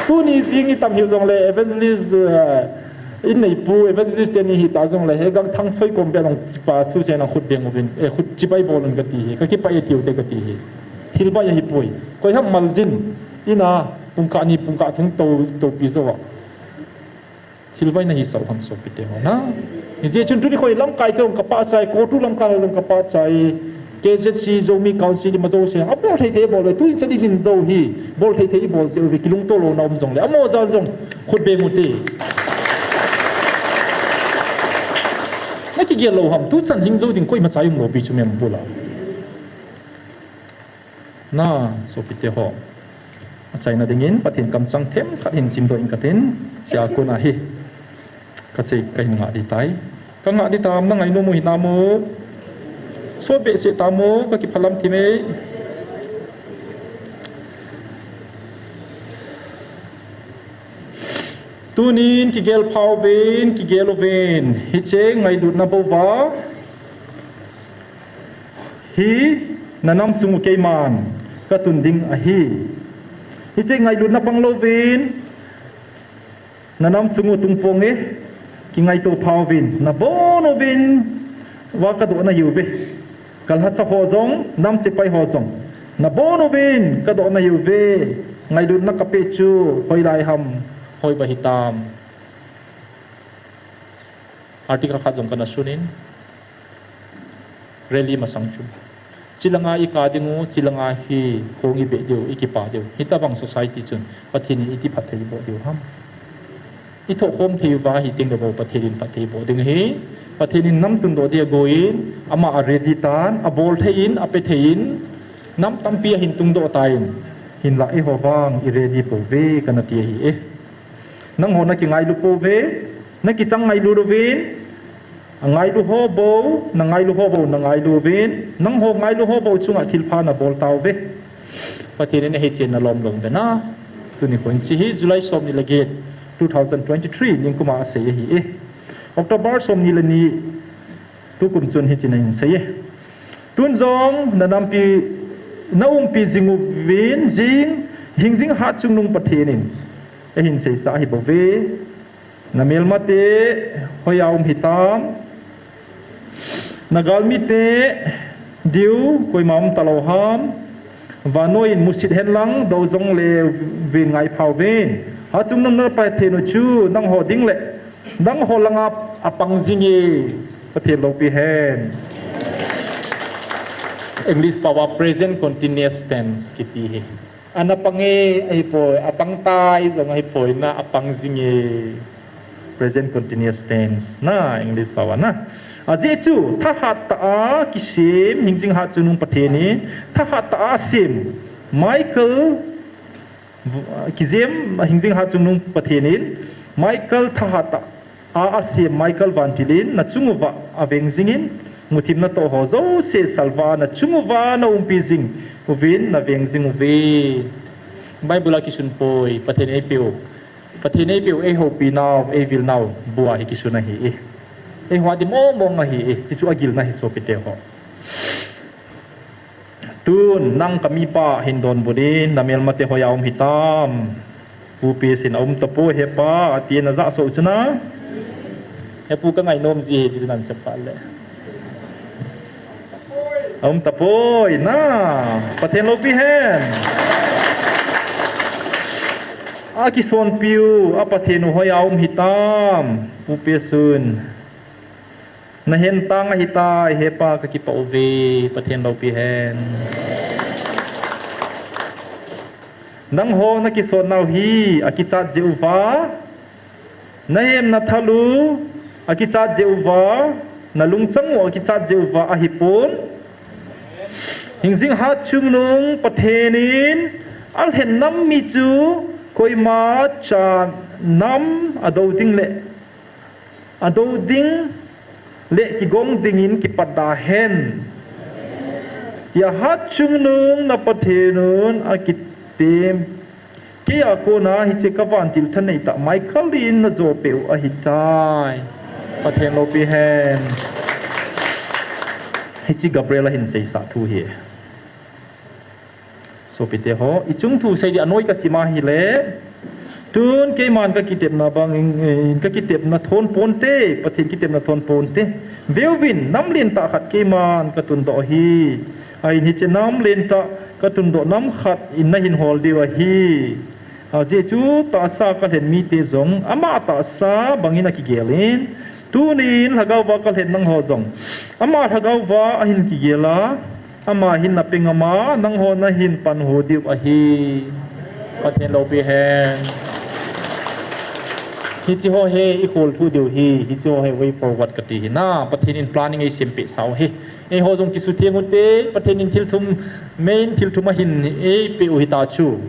Tuni jing itam hiu jongle, evangelist, eh, in neipu, evangelist teni hita jongle, he gang thang soi kom beh jong chipa suse nang khut beng uvin, eh, khut chibai bol un kati hi, ka kipah e tiu te kati hi. Thil bai ahipoi. Koi ham maljin, ina, pungkah ni, pungkah thum tou, toupi jou a. Thil bai nahisah u ham sopite ho na. Hijeh chun tuni khoi lamkai te jong kapahchai, COTU lamkai ho jong kapahchai. K Z C, Zomi Council, ima jouse, abol thei thei bol ve, tuin chan idin dou hi, bol thei thei ibol jeh uve, kilungto louna um jongle, amaho jal jong, khut beng ute. Nakigel lou ham, tuchan hing jou ding koimacha um lou pi chu mem bula. Na, sopite ho. Achaina dingin, Pathen kamchang themkhat hin simdoh ing katin, chia kona hi. Kasei kahin ngah ding tai. Ka ngah ding tam, na ngainom u hinam u. Sot behseh tam u, ka kiphalam thim e. Tunin kigel pha uvin, kigel uvin. Hiche ngailutna bou va. Hi, na nam sung u keiman ka tun ding ahi. Hiche ngailutna pang louvin, na nam sung u tung ponge, kingaito pha uvin, nabon uvin, va ka doh nahiuve. Ka lhacha ho jong, nam sepai ho jong, nabon uvin, ka doh nahiuve. Ngailutna ka peh chu, hoilai ham, hoi ba hitam. Article khat jong kana sunin, rally masang chu. Chilanga i ka ding u, chilanga hi khong i beh diu, i kipa diu. Hitabang society chun Pathen in iti phatthei boh diu ham. I thohkhom thei uva hi teng le bou Pathen in phatthei boh ding ahi. Pathen in nam tundoh dia agoin, ama a ready tan, abol thei in, ape thei in, nam tampi ahin tungdoh tan, hinlah eiho vang i ready pouve kana ti ahi e. Nangho na kingailu pouve, na kichang ngailu louvin, angailu ho bou, na ngailu ho bou, na ngailu uvin, nangho ngailu ho bou chunga thilpha na bol tauve. Pathen in ahechen na lom lom ve na. Tuni khun chi hi July somni le get, two thousand twenty-three, ningkuma asei ahi e. October somni le ni, tukum chun hitin ahin sei e. Tun jong na nampi, na umpi jing uvin jing, hingjing hatchungnung Pathen in ahin seisah ahi bouve. Na melmate hoiya um hitam. Na galmite diu koima um talou ham. Vannoi in musit hen lang, dou jongle vin ngai pha uvin. Hatchungnung na Pathen u chu nangho ding le nangho langa apang jing e, Pathen loupi hen. English pao a present continuous tense kiti hi. Ana pang e, ahipoi, apang tai jong ahipoi na, apang jing e. Present continuous tense. Na, English pao a na. Ajeh chu, thahat tah a kisem, hingjing hatchungnung Pathen in, thahat tah a sem, Michael, kijem, hingjing hatchungnung Pathen in, Michael thahat tah a asem Michael vantil in, na chung uva aveng jingin, muthim natoh ho jouse salva, na chung uva na umpi jing uvin, na veng jing uve. Bible a kisun poi, Pathen eipeu. Pathen eipeu, eihoupi nau, eivil nau, bua hi kisun ahi e. Eiho a di mong mong ahi e, chuchu agilna hi sopite ho. Tun, nang ka mipa hin donbut in, na melmate hoiya um hitam. Pu P S in aum tapoi hepa, ati na ja so chuna. Hepu ka ngainom ji hi, ti nan sepa le. Aum tapoi, na. Pathen loupi hen. Akisonpiu, a Pathen u hoiya um hitam, Pu Pesun. Nahen tang ahitai, hepa kakipah uve, Pathen loupi hen. Nangho nakisonnau hi, akichat jeh uva. Nahem nathal u, akichat jeh uva. Nalungchang u, akichat jeh uva, ahipon. Hingjing hatchungnung Pathen in alhen nam mi chu koima cha nam adou ding le, adou ding le kigong dingin kipat da hen. Tia hatchungnung na Pathen un akitem. Keia kona hiche kavantil thanei tah Michael in najopeh u ahitai. Pathen loupi hen. Hiche Gabriel ahin seisah thu hi. Sopite ho, ichung thu sei di anoi kasim a hile. Tun keiman kakitepna bangin, kakitepna thon ponte, Pathen kitepna thon ponte. Veuvin, nam lentah khat keiman katundoh hi. Ahin hiche nam lentah katundoh nam khat in nahin hol diu ahi. Ajeh chu tahsa kalhen mite jong ama tahsa bangin akigel in. Tunin lhagao va kalhen nangho jong ama lhagao va ahin kigel a. Ama hin napeng ama, nangho nahin panhu diu ahi. Pathen loupi hen. Hiche ho hi ikhol thu diu hi, hiche ho hi way forward kati hi. Na, Pathen in planning eisempeh sau hi. Eiho jong kisutheng ute, Pathen in thilthum, main thilthum ahin eipeh u hita chu.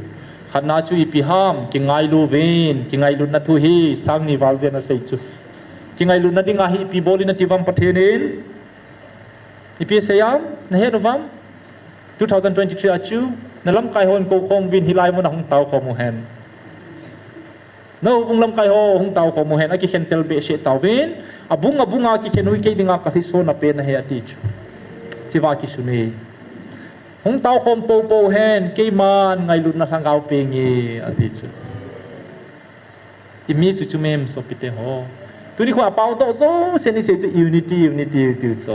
Khatna chu ipi ham, kingailu uvin, kingailutna thu hi, sang ni val jen asei chu. Kingailutna dinga hi ipi bol in ati uvam Pathen in. Ipi asei am, nahet uvam. Two thousand twenty-three a chu, nalamkai hon koukhom uvin hilai mun a hung taokhom uhen. Nahoubung lamkai ho hung taokhom uhen, akikhen tel behseh tauvin, abung abung a kikhen u kei dinga kalhiso na pen ahi ati chu. Chiva kisun e. Hung taokhom poupou hen, keiman ngailutna lhagao peng e, ati chu. Imi chu chu mem sopite ho. Tuni kho apao toh jousen isei chu unity, unity, unity chu.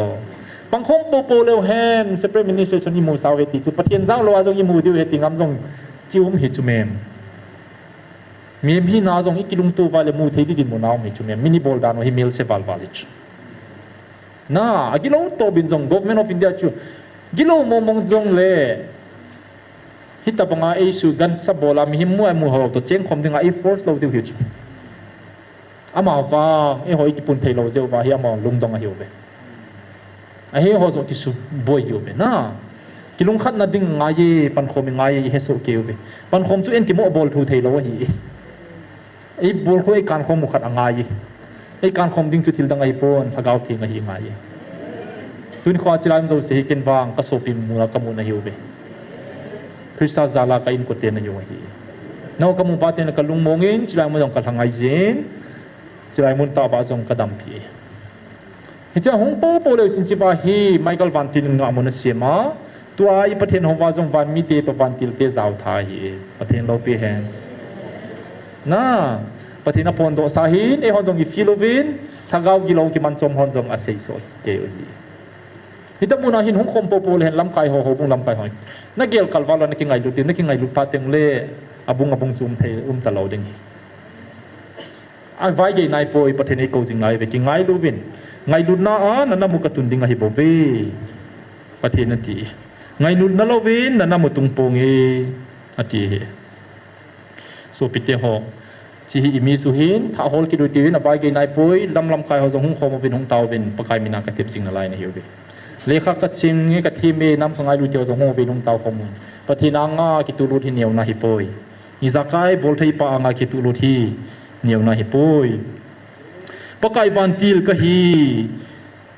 Pangkhom poupou leu hen, separate ministration imu sau ve ti chu. Pathen jao lou a jong imu diu ahi ti ngam jong kium hi chu mem. Mem hina jong ikilungto uva le mu thei di dinmun a um hi chu mem. Min ibol dan u hi melse valval hi chu. Na, agilou toh bin jong Government of India chu. Gilou mong mong jong le. Hitabanga eisu gancha bol a mihem mu a mu ho toh chengkhom dinga eiforce lou diu hi chu. Amavang, eiho ikipun thei lou jeh uva hi ama lungdong ahiuve. Ahi ho jong kisuboi hiuve na. Kilungkhatna ding ngai e, pankhom ngai e, ihesoh kei uve. Pankhom chu enkimoh bol thu thei lou ahi. Eibol khu eikankhom u khat angai e. Eikankhom ding chu thil dang ahipon, Lhagao Theng ahi ngai e. Tuni kho a chilai um jouse hi ken vang kasopi muna kamu nahiuve. Christa jal a ka inkote nahiu ahi. Nangho kamu phat in kalungmong in, chilai mun jong kalhangai jin, chilai mun tah a jong kadampi e. Hiche hung poupou leu chun chiva hi Michael vantil in ngahmun asem a, tua i Pathen houva jong van mite toh vantil te jao tha hi, Pathen loupi hen. Na, Pathen aphondoh sa hin, eihon jong i feel uvin, lhagao gilou kimanchom hon jong aseisoh kei u hi. Hita mun a hin hung khom poupou le hen lamkai ho, houbung lamkai ho. Nagel kalval lou, nakingailut diu, nakingailut phat teng le, abung abung chu um thei, um talou ding hi. Avaigei naipoi, Pathen eikou jing naiuve, kingailu uvin. Ngailutna a nanam u katun ding ahibouve, Pathen ati. Ngailutna louvin nanam u tung ponge, ati hi. Sopite ho, hiche hi imi chu hin thah hol kit u hitin, avaigei naipoi, lam lamkai ho jong hung khom uvin, hung taovin, Pakai mina katep jing nalai nahiuve. Lekha kasim e, kathem e, nam kangailu teu jong hung uvin, hung taokhom un. Pathen anga kituhlut hi neona ahipoi. Ijakai bolthei pa anga kituhlut hi neona ahipoi. Pakai vantil kahi,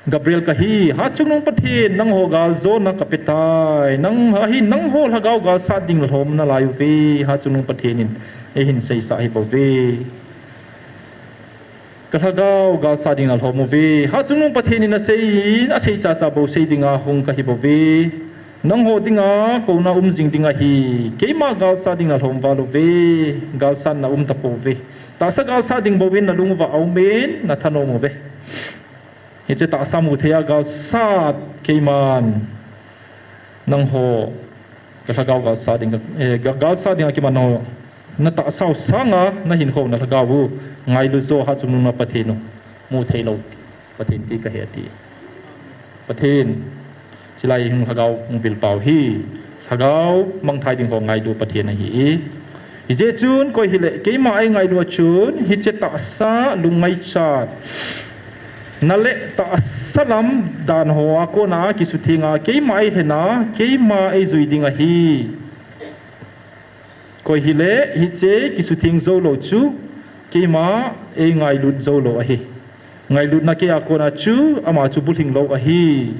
Gabriel kahi, Hatchungnung Pathen, nangho galjona kapetai, nang, ahin nangho lhagao galsat ding lhom nalai uve, Hatchungnung Pathen in eihin seisah ahibouve. Ka lhagao galsat ding nalhom uve, Hatchungnung Pathen in asei, asei chacha bou sei dinga hung kahibouve. Nangho dinga kouna um jing ding ahi, keima galsat ding nalhom val uve, galsatna um tapouve. Tahsa galsat ding bouvin nalung uva aumin, nathanom uve. Hiche tahsa mu thei a galsat keiman nangho, ka lhagao galsat ding, eh, ga-, galsat dinga keiman nangho Na tahsa u sanga na hinkho na lhagao u ngailu jo ha chungnung na Pathen u mu thei lou Pathen ti ka he ati. Pathen, chilai hung lhagao hung vil pau hi, lhagao mangthai ding ho ngailu Pathen ahi. Hijeh chun koi hile, keima ei ngailu a chun, hiche tahsa lungngaichat, na le tahsa lam dan ho a kona kisutheng a, keima ei lhena, keima ei jui ding ahi. Koi hile, hiche kisutheng jou lou chu, keima ei ngailut jou lou ahi. Ngailutna kei a kona chu, ama chu bulhing lou ahi.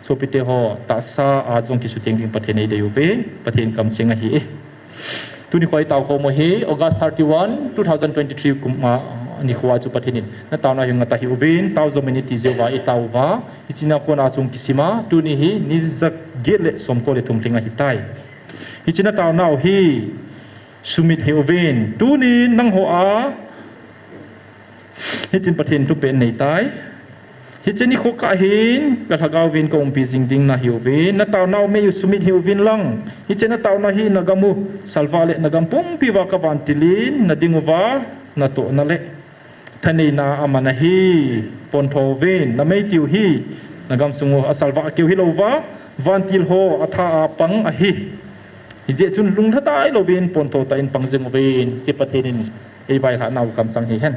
Sopite ho, tahsa a jong kisutheng ding Pathen eidei uve, Pathen kamcheng ahi e. Tuni kho i tao khom u hi, August thirty-one, two thousand twenty-three kum a, nikho a chu Pathen in, na taona hi ngat ahi uvin, tao jom in i ti jeh uva, i tao uva, hiche a kona jong kisim a, tuni hi, ni jaget le somko le thum lhing ahitai. Hiche na taonau hi sumit hih uvin. Tunin nangho a hitin Pathen thupeh nei tai. Hiche nikho kah hin ka lhagao vin ka umpi jing ding nahi uvin. Na taonau mei u sumit hih uvin lang. Hiche na taona hi na gam u salvah le na gam pumpi uva ka vantil in na ding uva na tohna le thaneina aman ahi, pontho uvin, na mei tiu hi, na gamsung u asalvah keu hilou va, vantil ho atha a pang ahi. Hijeh chun lunglhatai louvin pontho tah in pang jing uvin, hiche Pathen in ei vailhah nau kamchang hihen.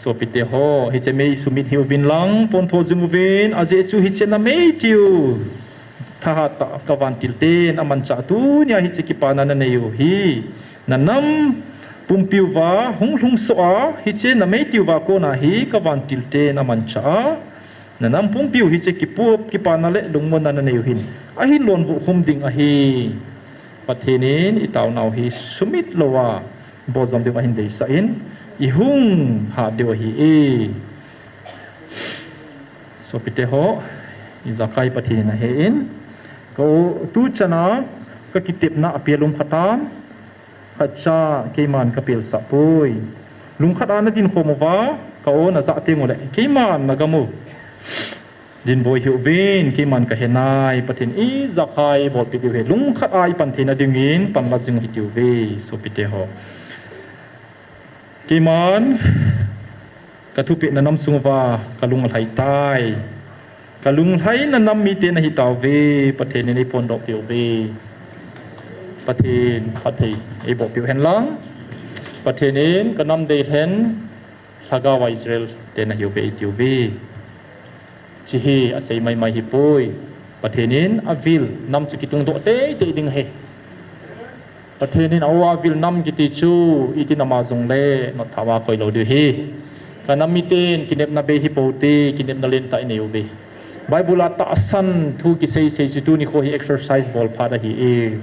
Sopite ho, hiche mei sumit hih uvin lang, pontho jing uvin, ajeh chu hiche na mei tiu thahat tah ka vantil ten amanchah tunia hiche kipana na nei u hi. Na nam pumpi uva hung lhung soh a, hiche na mei tiu va kona hi ka vantil ten amanchah a. Na nam pumpi u hiche kipup, kipana le lungmonna na nei u hin. Ahin lonvuh khum ding ahi. Pathen in i taonau hi sumit lou a, bol jom diu ahin deisah in, i hung hat diu ahi e. Sopite ho, i jakai Pathen in ahe in, ka u tu chana ka kitepna a pelum khatan, Khatcha keiman ka pelsah poi. Lungkhat a na dinkhom uva, ka o na jah teng uleh, keiman na gam u dinboi hih uvin, keiman ka he nai, Pathen in ijakai bolpeh diu ahi. Lungkhat a i pan theina dingin, panla jing u hitiuve, sopite ho. Keiman, ka thupeh na nam sung uva, ka lung alhai tai. Ka lunglhaina nam mite nahi tauve, Pathen in eiphondoh peh uve. Pathen, Pathen, eiboh peh u hen lang. Pathen in ka nam deilhen, lhagao a Israel te nahiuve eitiuve. Hiche hi asei maimai hipoi. Pathen in avil nam chu kitungdoh teitei ding ahi. Pathen in a-o a vil nam kiti chu, iti nam a jongle, notthah a koi lou diu ahi. Ka nam miten, kinepna bei hi poute, kinepna lentah inei uve. Bible a tahsan thu kisei sei chu tuni kho hi exercise bol phat ahi e.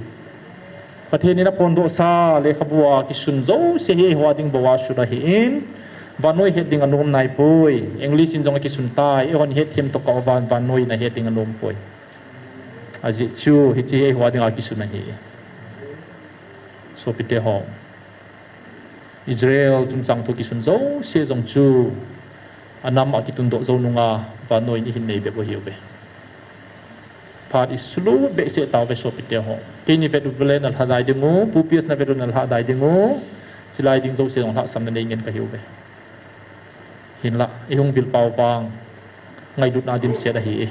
Pathen in aphondohsa, lekhabu a kisun jouse hi eiho a ding bou a sun ahin, vannoi het ding anom naipoi, English in jong akisun tai, eihon hetthem tokah uva vannoi in ahet ding anom poi. Ajeh chu, hiche hi eiho a ding a kisun ahi. Sopite ho. Israel chungchang thu kisun jouse jong chu, anam a kitundoh jou nunga, vannoi in ihin nei bep u ahiuve. Phat isulut behseh tauve sopite ho. Keini vet u le nalha dai ding u, Pu P S na vet u nalha dai ding u, chulai ding jouse jong lhahsamna nei ngen kahiuve. Hinlah, ihung vil pau vang, ngailutna dimset ahi e.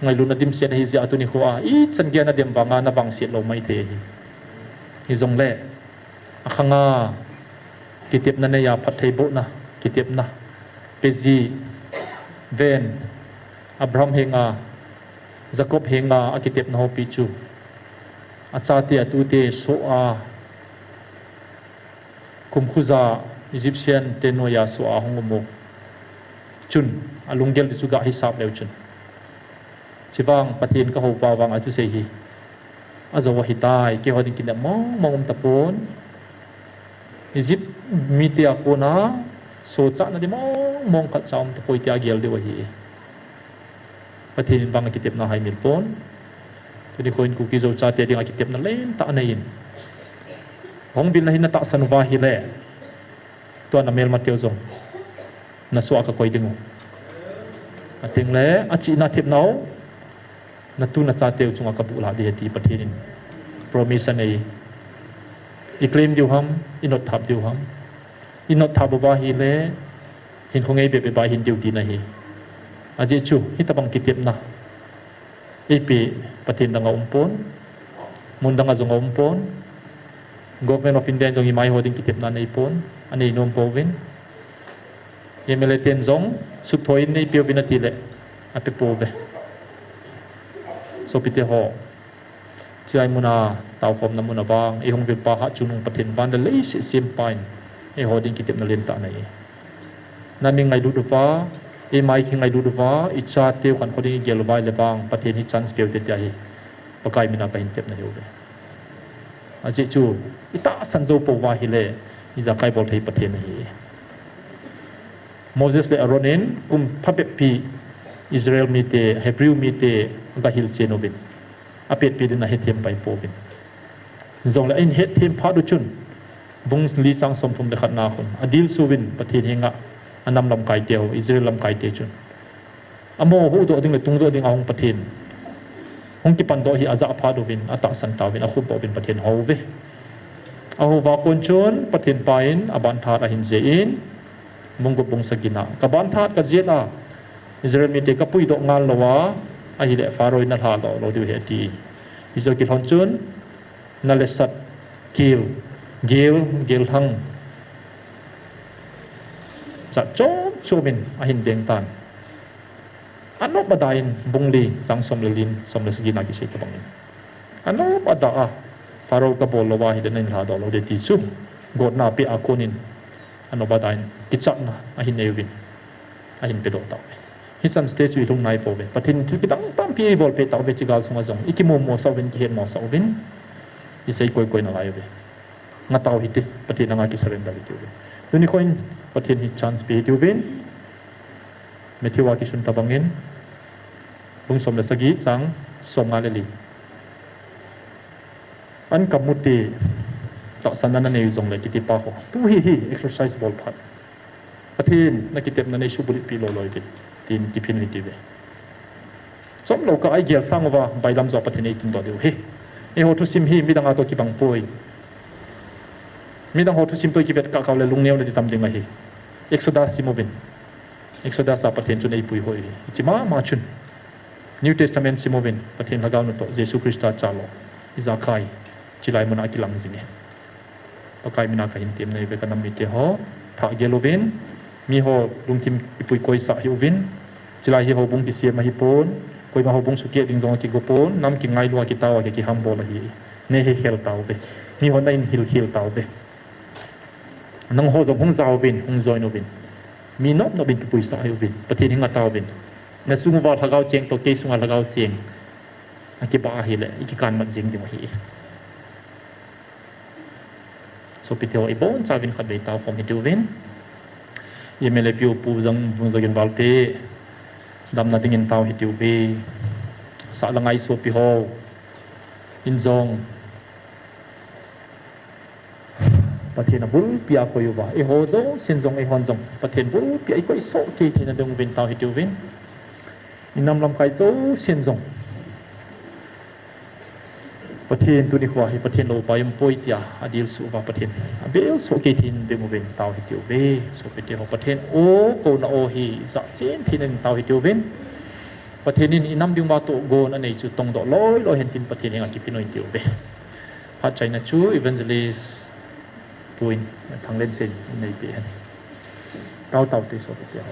Ngailutna dimset ahi jeh a tuni kho a, ichan geiya nadem vanga navangset lou maithei ahi. Hijongle, akhanga, kitepna neiya phattheibohna, kitepna, peji, ven, Abraham henga, Jacob henga akitepna hopi chu, achate atute soh a, kumkhuja Egyptian te noiya soh a hung um u chun, alunggel di chu gahisap leu chun. Chuvang Pathen kahoupa vang a thusei hi ajou ahitai, keiho ding kinep mong mong um tapon. Egypt mite a kona sohchatna di mong mong khatcha um tapoi tia gel diu ahi. Pathen in vang akitepna haimil pon. Tuni kho in Kuki Zo chate dinga kitepna lentah anei in, hung vilna hi natahsan uva ahile, tua namelmateu jong nasoh a kakoi ding u. Atengle, achihna thepnau, natu nachateu chunga kabuh lah ding ahi ti Pathen in promise anei. I claim diu ham, i not thap diu ham. I not thap uva ahile, hinkho ngei bebe ba hin diu tina ahi. Ajeh chu, hitobang kitepna eipeh Pathen dang aumpon, mun dang a jong aumpon, Government of India in jong ima eiho ding kitepna aneipon, anei nom pouvin. MLA ten jong sutthoi in neipeuvin atile, apepouve. Sopite ho, chulai muna taokhomna muna vang, eihung vil pa Hatchungnung Pathen van le leiset sempa in eiho ding kitepna lentah anei. Nami ngailut uva, eima kingailut uva, ichateu khankho ding igel uva ahile vang, Pathen hi chance peu hite tia hi Pakai mina kahin tepna ahiuve. Ajeh chu, itahsan jou pouva ahile, ijakai bol thei Pathen ahi. Moses le Aaron in kum phabep pi Israel mite, Hebrew mite aga hilchen uvin, apetpi din ahethem pai pouvin. Jongle ahin hetthem phat u chun, bung li chang somthum le khatna khun adilsu uvin Pathen henga anam lamkaite ho, Israel lamkaite chun amo huhdoh ding le tungdoh ding a hung Pathen hung kipandoh hi ajah phat uvin, atahsan tauvin, akhupdoh uvin Pathen ahouve. Ahouva kon chun Pathen pa in abanthah ahin jeh in, bung gup bung sagi na, kabanthah kajet a, Israel mite kapuidoh ngal louva ahile Pharaoh in nalhadoh lou diu ahi ati. Hichu kilhon chun, nalesat gel, gel, gelthang jat chom chom in ahin veng tan. Anop ada in bung li chang som le li, som le sagi na kisei tobang in, anop ada a, Pharaoh kabol louva ahile neilhadoh lou ding ti chu gotna apeh a kon in, anop ada in kichatna ahin nei uvin, ahin pedoh tauve. Hichan stage chu ilhung naipouve. Pathen in thil kidang tampi eibolpeh tauve, hiche gal sunga jong ikimomosah uvin, kihetmosah uvin, isei koikoi nalai uve. Ngatau hite, Pathen anga kisurrender hite uve. Tuni nikho in Pathen hi chance pe hite uvin, Matthew a kisun tobang in, bung som le sagi chang somnga le li. An kamute, tahsanna nanei jongle kitipa ho, tu hi hi exercise bol phat. Pathen, nakitepna neisubulhitpi loi loi uvin, tin kiphin u hite uve. Chomlou kah a igel sang uva, bailam joh a Pathen eitundoh diu ahi. Eiho thusim hi midang a toh kibang poi. Midang ho thusim toh ikivet kah kah ule lungneona ding tam ding ahi. Exodus sim uvin, Exodus a Pathen chun eipuihoi ahi. Hiche mama chun New Testament sim uvin, Pathen Lhagao nu toh Jesu Christa chalou, ijakai chulai muna akilang jinge. Pakai mina kahin temna ahiuve, kanam mite ho, thah gel uvin, miho lungthim ipuikoisah hih uvin. Chulai hi houbung kisem ahipon, koima houbung sukeh ding jong akigo pon, nam kingailua kitao a kikihambol ahi. Nei hekhel tauve. Miho nahin hilkhel tauve. Nangho jong hung jaovin, hung join uvin, mi nop nop in kipuisah hih uvin, Pathen hi ngataovin. Nasung uva lhagao cheng toh kei sunga lhagao cheng akibah ahile, ikikanmat jeng ding ahi. Sopite ho, ibonchauvin khatvei taokhom hitiuvin. MLA pu, Pu Jang, Vungzagin valte, damna dingin tao hitiuve. Sahlang a isopi ho in jong Pathen abulpia koi uva, eiho jousen jong, eihon jong Pathen bulpia ikoi sohkei theina ding uvin tao hitiuvin. Inam lamkai jousen jong Pathen tuni khoa hi Pathen lou upai umpoi tia adilsuh uva Pathen abel sohkei theina ding uvin tao hitiuve. Sopite ho, Pathen o, kouna o hi jahchen theina ding tao hitiuvin. Pathen in inam dinguva tohgon anei chu tongdoh loi loi hen tin Pathen henga kiphin u hitiuve. Phat chaina chu Evangelist Pu in, Thanglensen in neipeh hen. Tao tao te sopite ho.